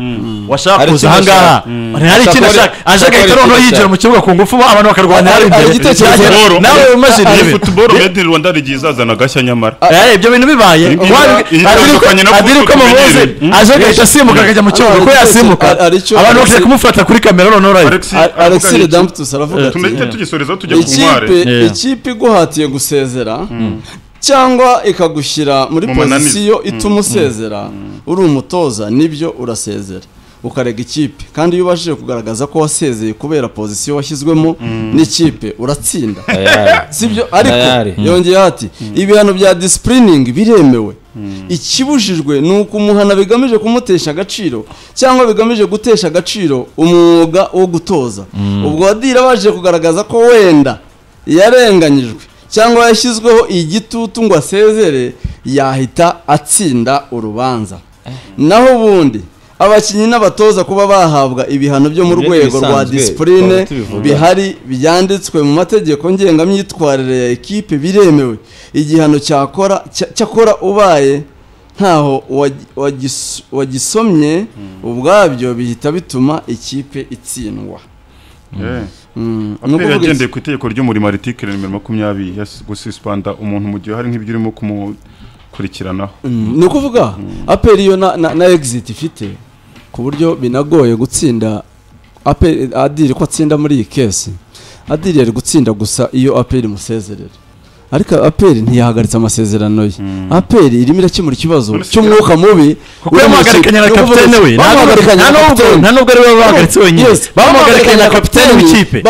washaka kuza ahangaha ntihari ikintu ashaka aje agahita noneho yinjira mu kibuga ku ngufu abantu bakarwanira hari imbere nawe imagine ibi football made in Rwanda rigiye izazana agashya nyamara ibyo bintu bibaye adiri ko mubuze aje agahita asimbuka akajya mu kibuga ko yasimuka abantu bakajya kumufata kuri kamera noneho urayi Alexis Redemptus aravuga ati tunahita tugisorezaho tujya ku nkware ikipe iguhatiye gusezera cyangwa ikagushyira muri pozisiyo ituma usezera uri umutoza nibyo urasezera ukarega ikipe kandi iyo ubashije kugaragaza ko wasezeye kubera pozisiyo washyizwemo n'ikipe uratsinda sibyo ariko yongeyeho ati ibihano bya disipuriningi biremewe ikibujijwe ni ukumuhana bigamije kumutesha agaciro cyangwa bigamije gutesha agaciro umwuga wo gutoza ubwo Adil abashije kugaragaza ko wenda yarenganyijwe cyangwa yashyizweho igitutu ngo asezere yahita atsinda urubanza naho ubundi Abakinnyi n'abatoza kuba bahabwa ibihano byo mu rwego rwa discipline bihari byanditswe mu mategeko ngengamyitwarire ya ekipe biremewe. Igihano cyakora ubaye ntaho wagisomye ubwabyo bihita bituma ikipe itsindwa. APR yagendeye ku itegeko ry'umurimo article nimero 20 gususpenda umuntu mu gihe hari nk'ibyo urimo kumukurikiranaho. Ni ukuvuga APR yo na exit ifite ku buryo binagoye gutsinda APR. Adiri ko atsinda muri iyi case, Adiri yari gutsinda gusa iyo APR musezerera, ariko APR ntiyahagaritse amasezerano ye. APR irimo irakemura ikibazo cy'umwuka mubi kuko yamuhagarikanye na kapitene we. Nta nubwo ari we bahagaritse wenyine, bamuhagarikanye na kapitene w'ikipe,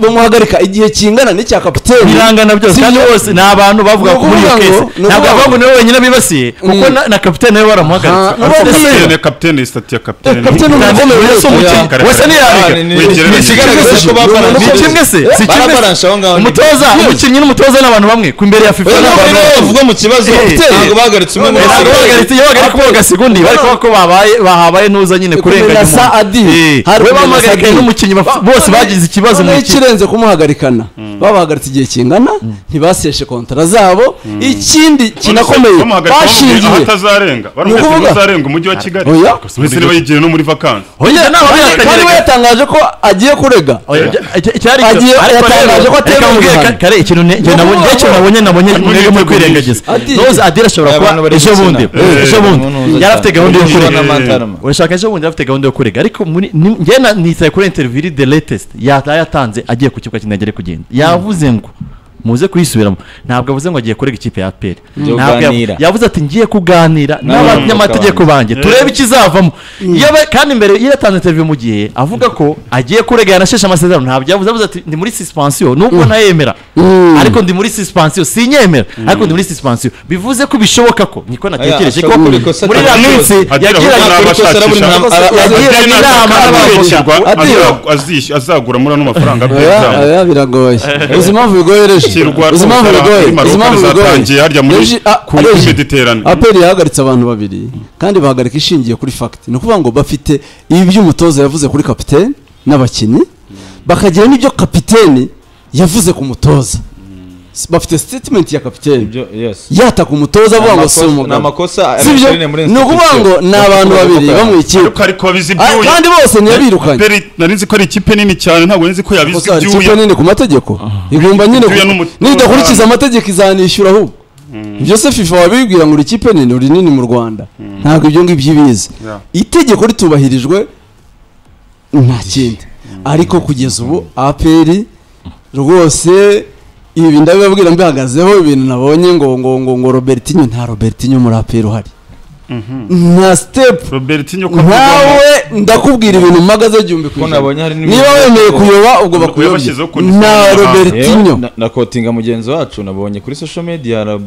bamuhagarika igihe kingana n'icya kapitene, birangana byose. Kandi bose ni abantu bavuga ko muri iyo case ntabwo bavuga ngo niwe wenyine bibasiye, kuko na kapitene we baramuhagaritse. Kapitene stati ya kapitene wese ntiyarega. Ni kimwe se, si kimwe umutoza, umukinnyi n'umutoza n'abantu bamwe ku imbere ya FIFA bavuga mu kibazo ntabwo bahagaritse umwe muri bahagaritse iyo bahagarika umwe bagasiga undi bari kuvuga ko bahabaye nuza nyine kurenganya umuntu. We bamuhagarikanye n'umukinnyi bose bagize ikibazo mu ikipe. Ikirenze kumuhagarikana babahagaritse igihe kingana, ntibaseshe kontara zabo. Ikindi kinakomeye bashingiye atazarenga baramutse bazarenga umujyi wa Kigali wese niba yigiye no muri vacances. Kandi we yatangaje ko agiye kurega, yatangaje ko atemewe. Kare ikintu nabonye mwebwe muri kwirengagiza. Noze Adira ashobora kuba ejo bundi yari afite gahunda yo kurega. Urashaka ejo bundi afite gahunda yo kurega, ariko njye nitaye kuri interview the latest yatanze agiye ku kibuga cy'indege kugenda. Yavuze ngo muze kuyisubiramo, ntabwo avuze ngo agiye kurega ikipe ya APR, yavuze ati ngiye kuganira n'abanyamategeko banjye turebe ikizavamo. Kandi mbere yaratanze interview mu gihe avuga ko agiye kurega yanasheshe amasezerano, ntabwo yavuze ati ndi muri suspension nubwo ntayemera, ariko ndi muri suspension sinyemera, ariko ndi muri suspension, bivuze ko bishoboka ko niko natekereje ko muri la minsi yagiranye inama n'abavoka azagura muri ano mafaranga. Biragoye. Uzi impamvu bigoye reje? APR yahagaritse abantu babiri kandi bahagarika ishingiye kuri fact. Ni ukuvuga ngo bafite ibyo umutoza yavuze kuri kapitene n'abakinnyi, bakagira n'ibyo kapitene yavuze ku mutoza. Bafite statement ya kapitene yataka umutoza avuga ngo si umugabo, ni ukuvuga ngo ni abantu babiri bo mu ikipe kandi bose ntiyabirukanye. Nari nzi ko ari ikipe nini cyane, ntabwo nzi ko yabizi ibyuya. Ikipe nini ku mategeko igomba nyine nidakurikiza amategeko izanishyura ahubwo. Ibyo se FIFA wabibwira ngo uri ikipe nini, uri nini mu Rwanda, ntabwo ibyo ngibyo ibizi. Itegeko ritubahirijwe nta kindi. Ariko kugeza ubu APR rwose ibi ndabibabwira mbihagazeho, ibintu nabonye ngo ngo ngo ngo Robertinho, nta Robertinho muri APR uhari, nta step Robertinho ntawe. Ndakubwira ibintu mpagaze 1000%. Niba wemeye kuyoba ubwo bakuyobye. Nta Robertinho. Nakotinga mugenzi wacu nabonye kuri social media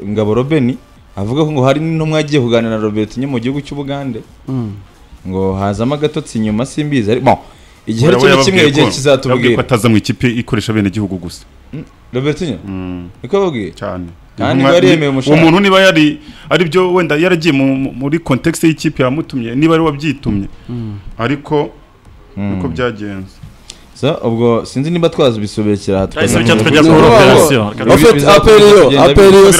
Ngabo Robeni avuga ko ngo hari n'intumwa yagiye kuganira na Robertinho mu gihugu cy'Ubugande, ngo hazamo agatotsi inyuma simbizi, ariko igihe ari kimwe igihe kizatubwira ko ataza mu ikipe ikoresha bene gihugu gusa. Robertinho niko babwiye cyane, kandi yari yemeye umushahara. Umuntu niba yari ari byo wenda yaragiye muri context y'ikipe yamutumye, niba ari wabyitumye, ariko niko byagenze. So ubwo sinzi niba twazibisubekera tukajya kuri operation. APR yo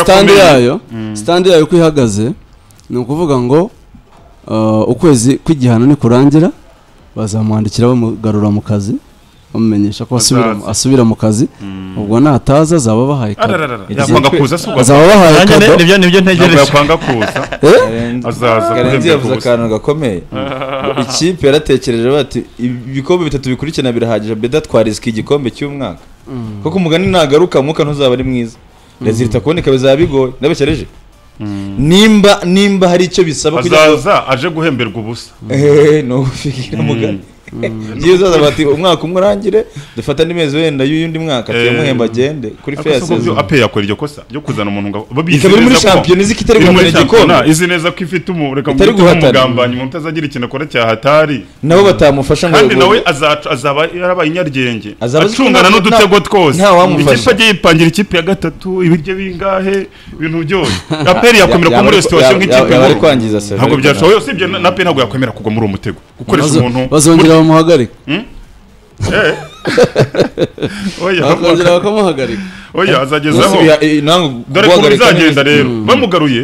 stand yayo uko ihagaze ni ukuvuga ngo ukwezi kw'igihano nikurangira bazamwandikira bamugarura mu kazi, bamumenyesha ko asubira mu kazi. Ubwo nataza azaba bahaye kado, azaba bahaye kado. Nibyo ntegereje, yakwanga kuza azaza. Karenzi yavuze akantu gakomeye, ikipe yaratekereje bati ibikombe bitatu bikurikirana birahagije, beda twarisika igikombe cy'umwaka, kuko umugani nagaruka umwuka ntuzaba ari mwiza, rezilita kuboneka bizaba bigoye. Ndabekereje nimba hari icyo bisaba kugira azaza aje guhemberwa ubusa. No ufikira mugani. byiza bati umwaka umwe urangire dufata n'imezi wenda y'undi mwaka tuyamuhemba agende kuri fair season. APR yakora iryo kosa ryo kuzana umuntu ngo babizi ikaba iri muri shampiyona izi kitari guhatana igikombe, izi neza ko ifite reka umugambanyi umuntu utazagira ikintu akora cya hatari nabo batamufasha ngo kandi nawe azaba yarabaye inyaryenge acungana n'udutego twose, ikipe agiye yipangira ikipe ya gatatu ibiryo bingahe ibintu byose. APR yakwemera ko muri situation nk'ikipe ntabwo byashoboye, usibye na APR ntabwo yakwemera kugwa muri uwo mutego gukoresha umuntu bazongera bamuhagarika. Oya bakongera bakamuhagarika. Oya azagezaho dore ko bizagenda rero bamugaruye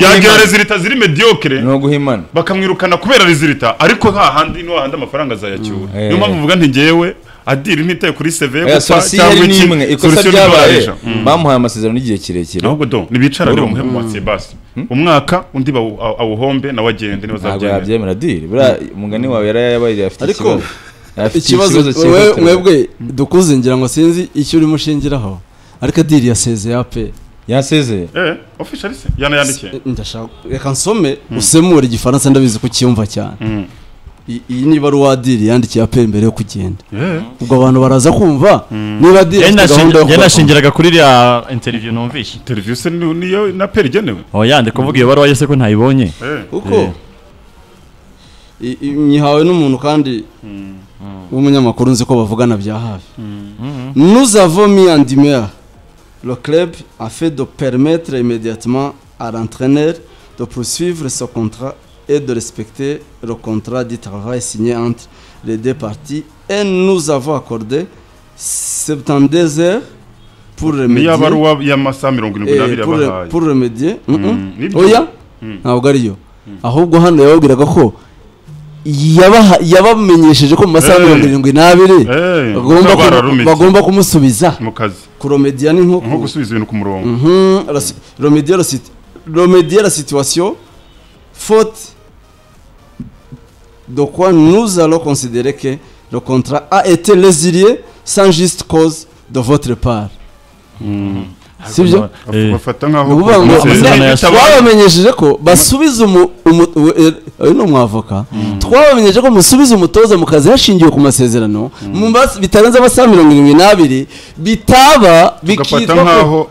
yagira resultat ziri mediocre no guhimana bakamwirukana kubera resultat, ariko nta handi no handi amafaranga azayacyura. Niyo mpamvu mvuga nti ngewe Adil ntitaye kuri CV gusa cyangwa iki, ikosa ryabaye bamuhaye amasezerano y'igihe kirekire ahubwo do nibicara rero bamuhe mu basi umwaka undi awuhombe nawe agende niba azabyemera. Yabyemera Adil buriya umugani wawe yarayabaye afite ikibazo. Ikibazo mwebwe dukuze ngira ngo sinzi icyo urimo ushingiraho, ariko Adil yasezeye APR yasezeye officially se yanayandikiye. Ndashaka reka nsome usemure igifaransa ndabizi ko cyumva cyane. Iyi ni ibaruwa Adil yandikiye APR mbere yo kugenda, ubwo abantu baraza kumva niba Adil afite gahunda yo gukora. Yanashingiraga kuri iriya interview numvishe. Interview se niyo na APR igenewe? Oya ndi kuvuga iyo baruwa yese ko ntayibonye kuko nyihawe n'umuntu kandi w'umunyamakuru nzi ko bavugana bya hafi. Nous avons mis en demeure le club afin de permettre immédiatement à l'entraîneur de poursuivre son contrat et de respecter le contrat du travail signé entre les deux parties, et nous avons accordé 72 heures pour remédier. Pour remédier. Oya ntabwo ariyo, ahubwo hano yababwiraga ko yabamenyesheje ko mu masaha 72 bagomba kumusubiza mu kazi. Kuromedia ni nko gusubiza ibintu ku murongo. Remédier la situation faute de quoi nous allons considérer que le contrat a été résilié sans juste cause de votre part. Sibyo? Bafata nkaho twabamenyesheje ko basubiza uyu ni umwavoka, twabamenyesheje ko musubiza umutoza mu kazi hashingiwe ku masezerano bitarenze amasaha 72, bitaba bikitwa nkaho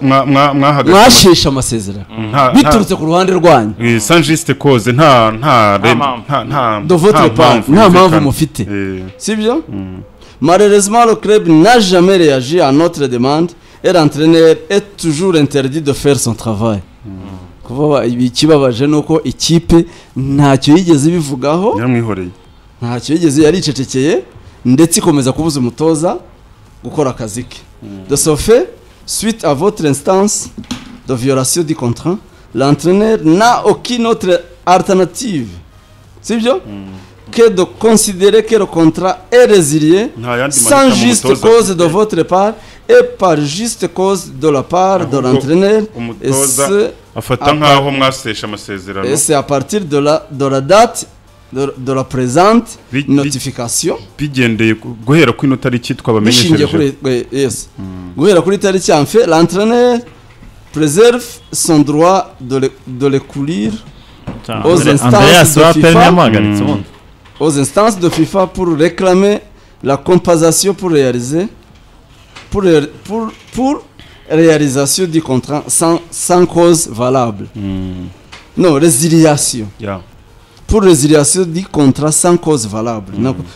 mwasheshe amasezerano biturutse ku ruhande rwanyu sans juste cause, nta nta nta de votre part, nta mpamvu mufite. Sibyo? Malheureusement le club n'a jamais réagi à notre demande et l'entraîneur est toujours interdit de faire son travail. Kuva ikibabaje nuko ikipe ntacyo yigeze ibivugaho, yaramwihoreye, ntacyo yigeze, yaricecekeye ndetse ikomeza kubuza umutoza gukora akazi ke. De ce fait, suite à votre instance de violation du contrat, l'entraîneur n'a aucune autre alternative, sibyo, que de considérer que le contrat est résilié sans juste cause de votre part et par juste cause de la part de l'entraîneur. Et c'est à partir de la date de la présente notification. En fait, l'entraîneur préserve son droit de le courir aux instances de FIFA. Aux instances de FIFA pour réclamer la compensation pour réaliser pour réalisation du contrat sans cause valable. Non, résiliation. Yeah. Pour résiliation du contrat sans cause valable.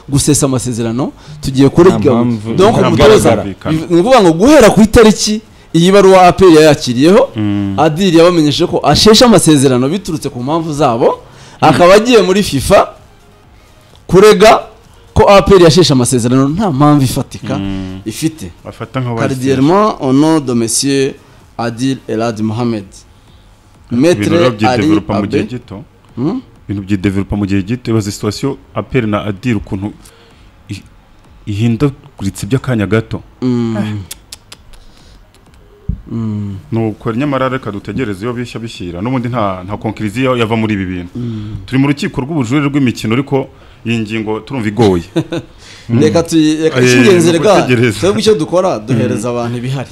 Gusesa amasezerano tugiye kurega. Donc umutoza ni ngo guhera ku itariki iyi baruwa APR yakiriyeho, Adil yabamenyesheje ko ashesha amasezerano biturutse ku mpamvu zabo, akaba agiye muri FIFA kurega ko APR yasheshe amasezerano nta mpamvu ifatika ifite. Cordialement au nom de monsieur Adil Elad Mohamed. Maître Ali Abe. Ibintu byidevelopa mu gihe gito, ibaze situation APR na Adil ukuntu ihindaguritse by'akanya gato. Nuko nyamara reka dutegereze iyo bishya bishyira n'ubundi nta conclusion yava muri ibi bintu. Turi mu rukiko rw'ubujurire rw'imikino, ariko Iyi ngingo turumva igoye. Reka tuyingenzi rega twebwe icyo dukora duhereza abantu ibihari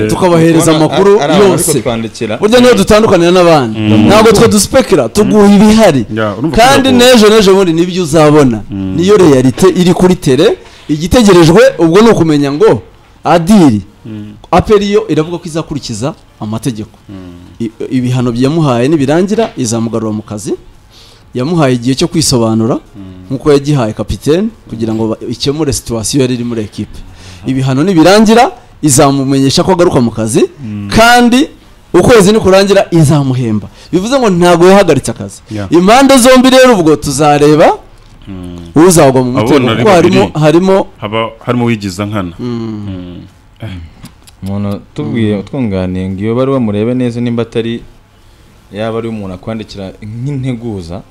tukabahereza amakuru yose. Burya niyo dutandukanira n'abandi ntabwo twe duspekira, tuguha ibihari kandi n'ejo bundi nibyo uzabona. Niyo realite iri kuri tere. Igitegerejwe ubwo ni ukumenya ngo Adiri APR yo iravuga ko izakurikiza amategeko. Ibihano byamuhaye nibirangira izamugarura mu kazi. Yamuhaye igihe cyo kwisobanura nkuko yagihaye kapitene kugira ngo ikemure situation yari iri muri equipe. Ibihano nibirangira izamumenyesha ko agaruka mu kazi kandi ukwezi nikurangira izamuhemba. Bivuze ngo ntago yahagaritse akazi. Impande zombi rero ubwo tuzareba uzagwa mu mutego kuko harimo wigiza nkana. Umuntu tubwiye twunganiye ngo iyo baruwa murebe neza nimba atari yaba ari umuntu akwandikira nk'integuza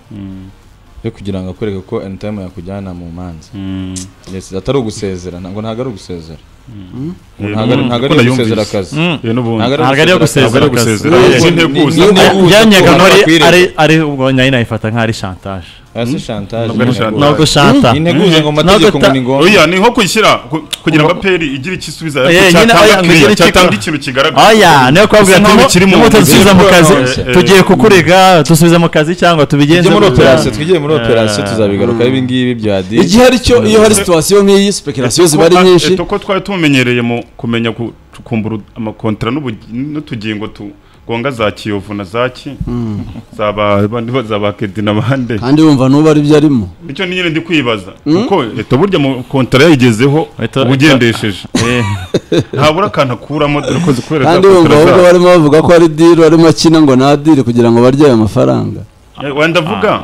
yo kugira ngo akwereke ko anytime yakujyana mu manza. Yes, atari ugusezera, ntabwo ntago ari ugusezera. Ntago ari ugusezera akazi. Ntago ari ugusezera akazi. Yanyaga ari ubwo nyayi nayifata nka ari chantage. Asi chantage. Ntabwo chanta. Integuza ngo amategeko ngo ni ngombwa. Oya ni nko kwishyira kugira ngo APR igire ikisubiza cyatanga ikintu kigaragara. Oya niyo kwabwira ati mutusubiza mu kazi tugiye kukurega dusubiza mu kazi cyangwa tubigenze muri operation twigiye muri operation tuzabigaruka ibi ngibi bya di. Igihe ari cyo iyo hari situation nk'iyi speculation ziba ari nyinshi. Tuko twari tumenyereye mu kumenya kukumbura amakontra n'utugingo tu gonga za Kiyovu na zaki zaba zaba Kedi nabande kandi wumva nuba ari byo arimo nicyo nyine ndi kwibaza kuko eto burya mu kontra yayigezeho ubugendesheje ntabura akantu akuramo dore ko zikorera kandi wumva ahubwo barimo bavuga ko ari deal arimo akina ngo na deal kugira ngo barye ayo mafaranga wenda vuga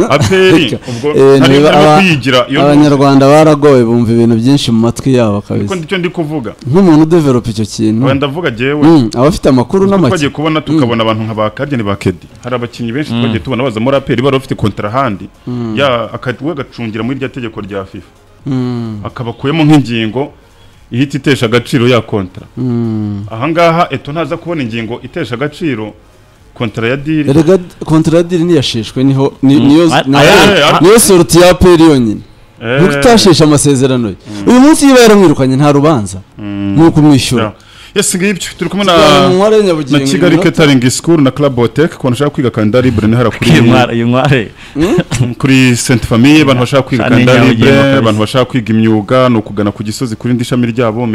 APR ubwo hari kwigira abanyarwanda baragowe bumva ibintu byinshi mu matwi yabo kabisa kuko ndicyo ndi kuvuga nk'umuntu develop icyo kintu wenda vuga jewe abafite amakuru n'amake twagiye kubona tukabona abantu nka ba Kadeni ba Kedi hari abakinyi benshi twagiye tubona baza muri APR bari bafite kontra handi ya akadwe gacungira muri rya tegeko rya FIFA akabakuyemo nk'ingingo ihita itesha agaciro ya kontra aha ngaha eto ntaza kubona ingingo itesha agaciro kontra ya deal. Erega kontra ya deal niyashishwe niho niyo niyo sorti ya APR yonyine. Nukutashisha amasezerano ye. Uyu munsi yiba yaramwirukanye nta rubanza. Nuko umwishyura. Yes ngibyo turi kumwe na Kigali Catering School na Club Botec ko nshaka kwiga kanda libre ni hara kuri kuri Sainte Famille abantu bashaka kwiga kanda libre abantu bashaka kwiga imyuga no kugana ku Gisozi kuri ndi shami ryabo.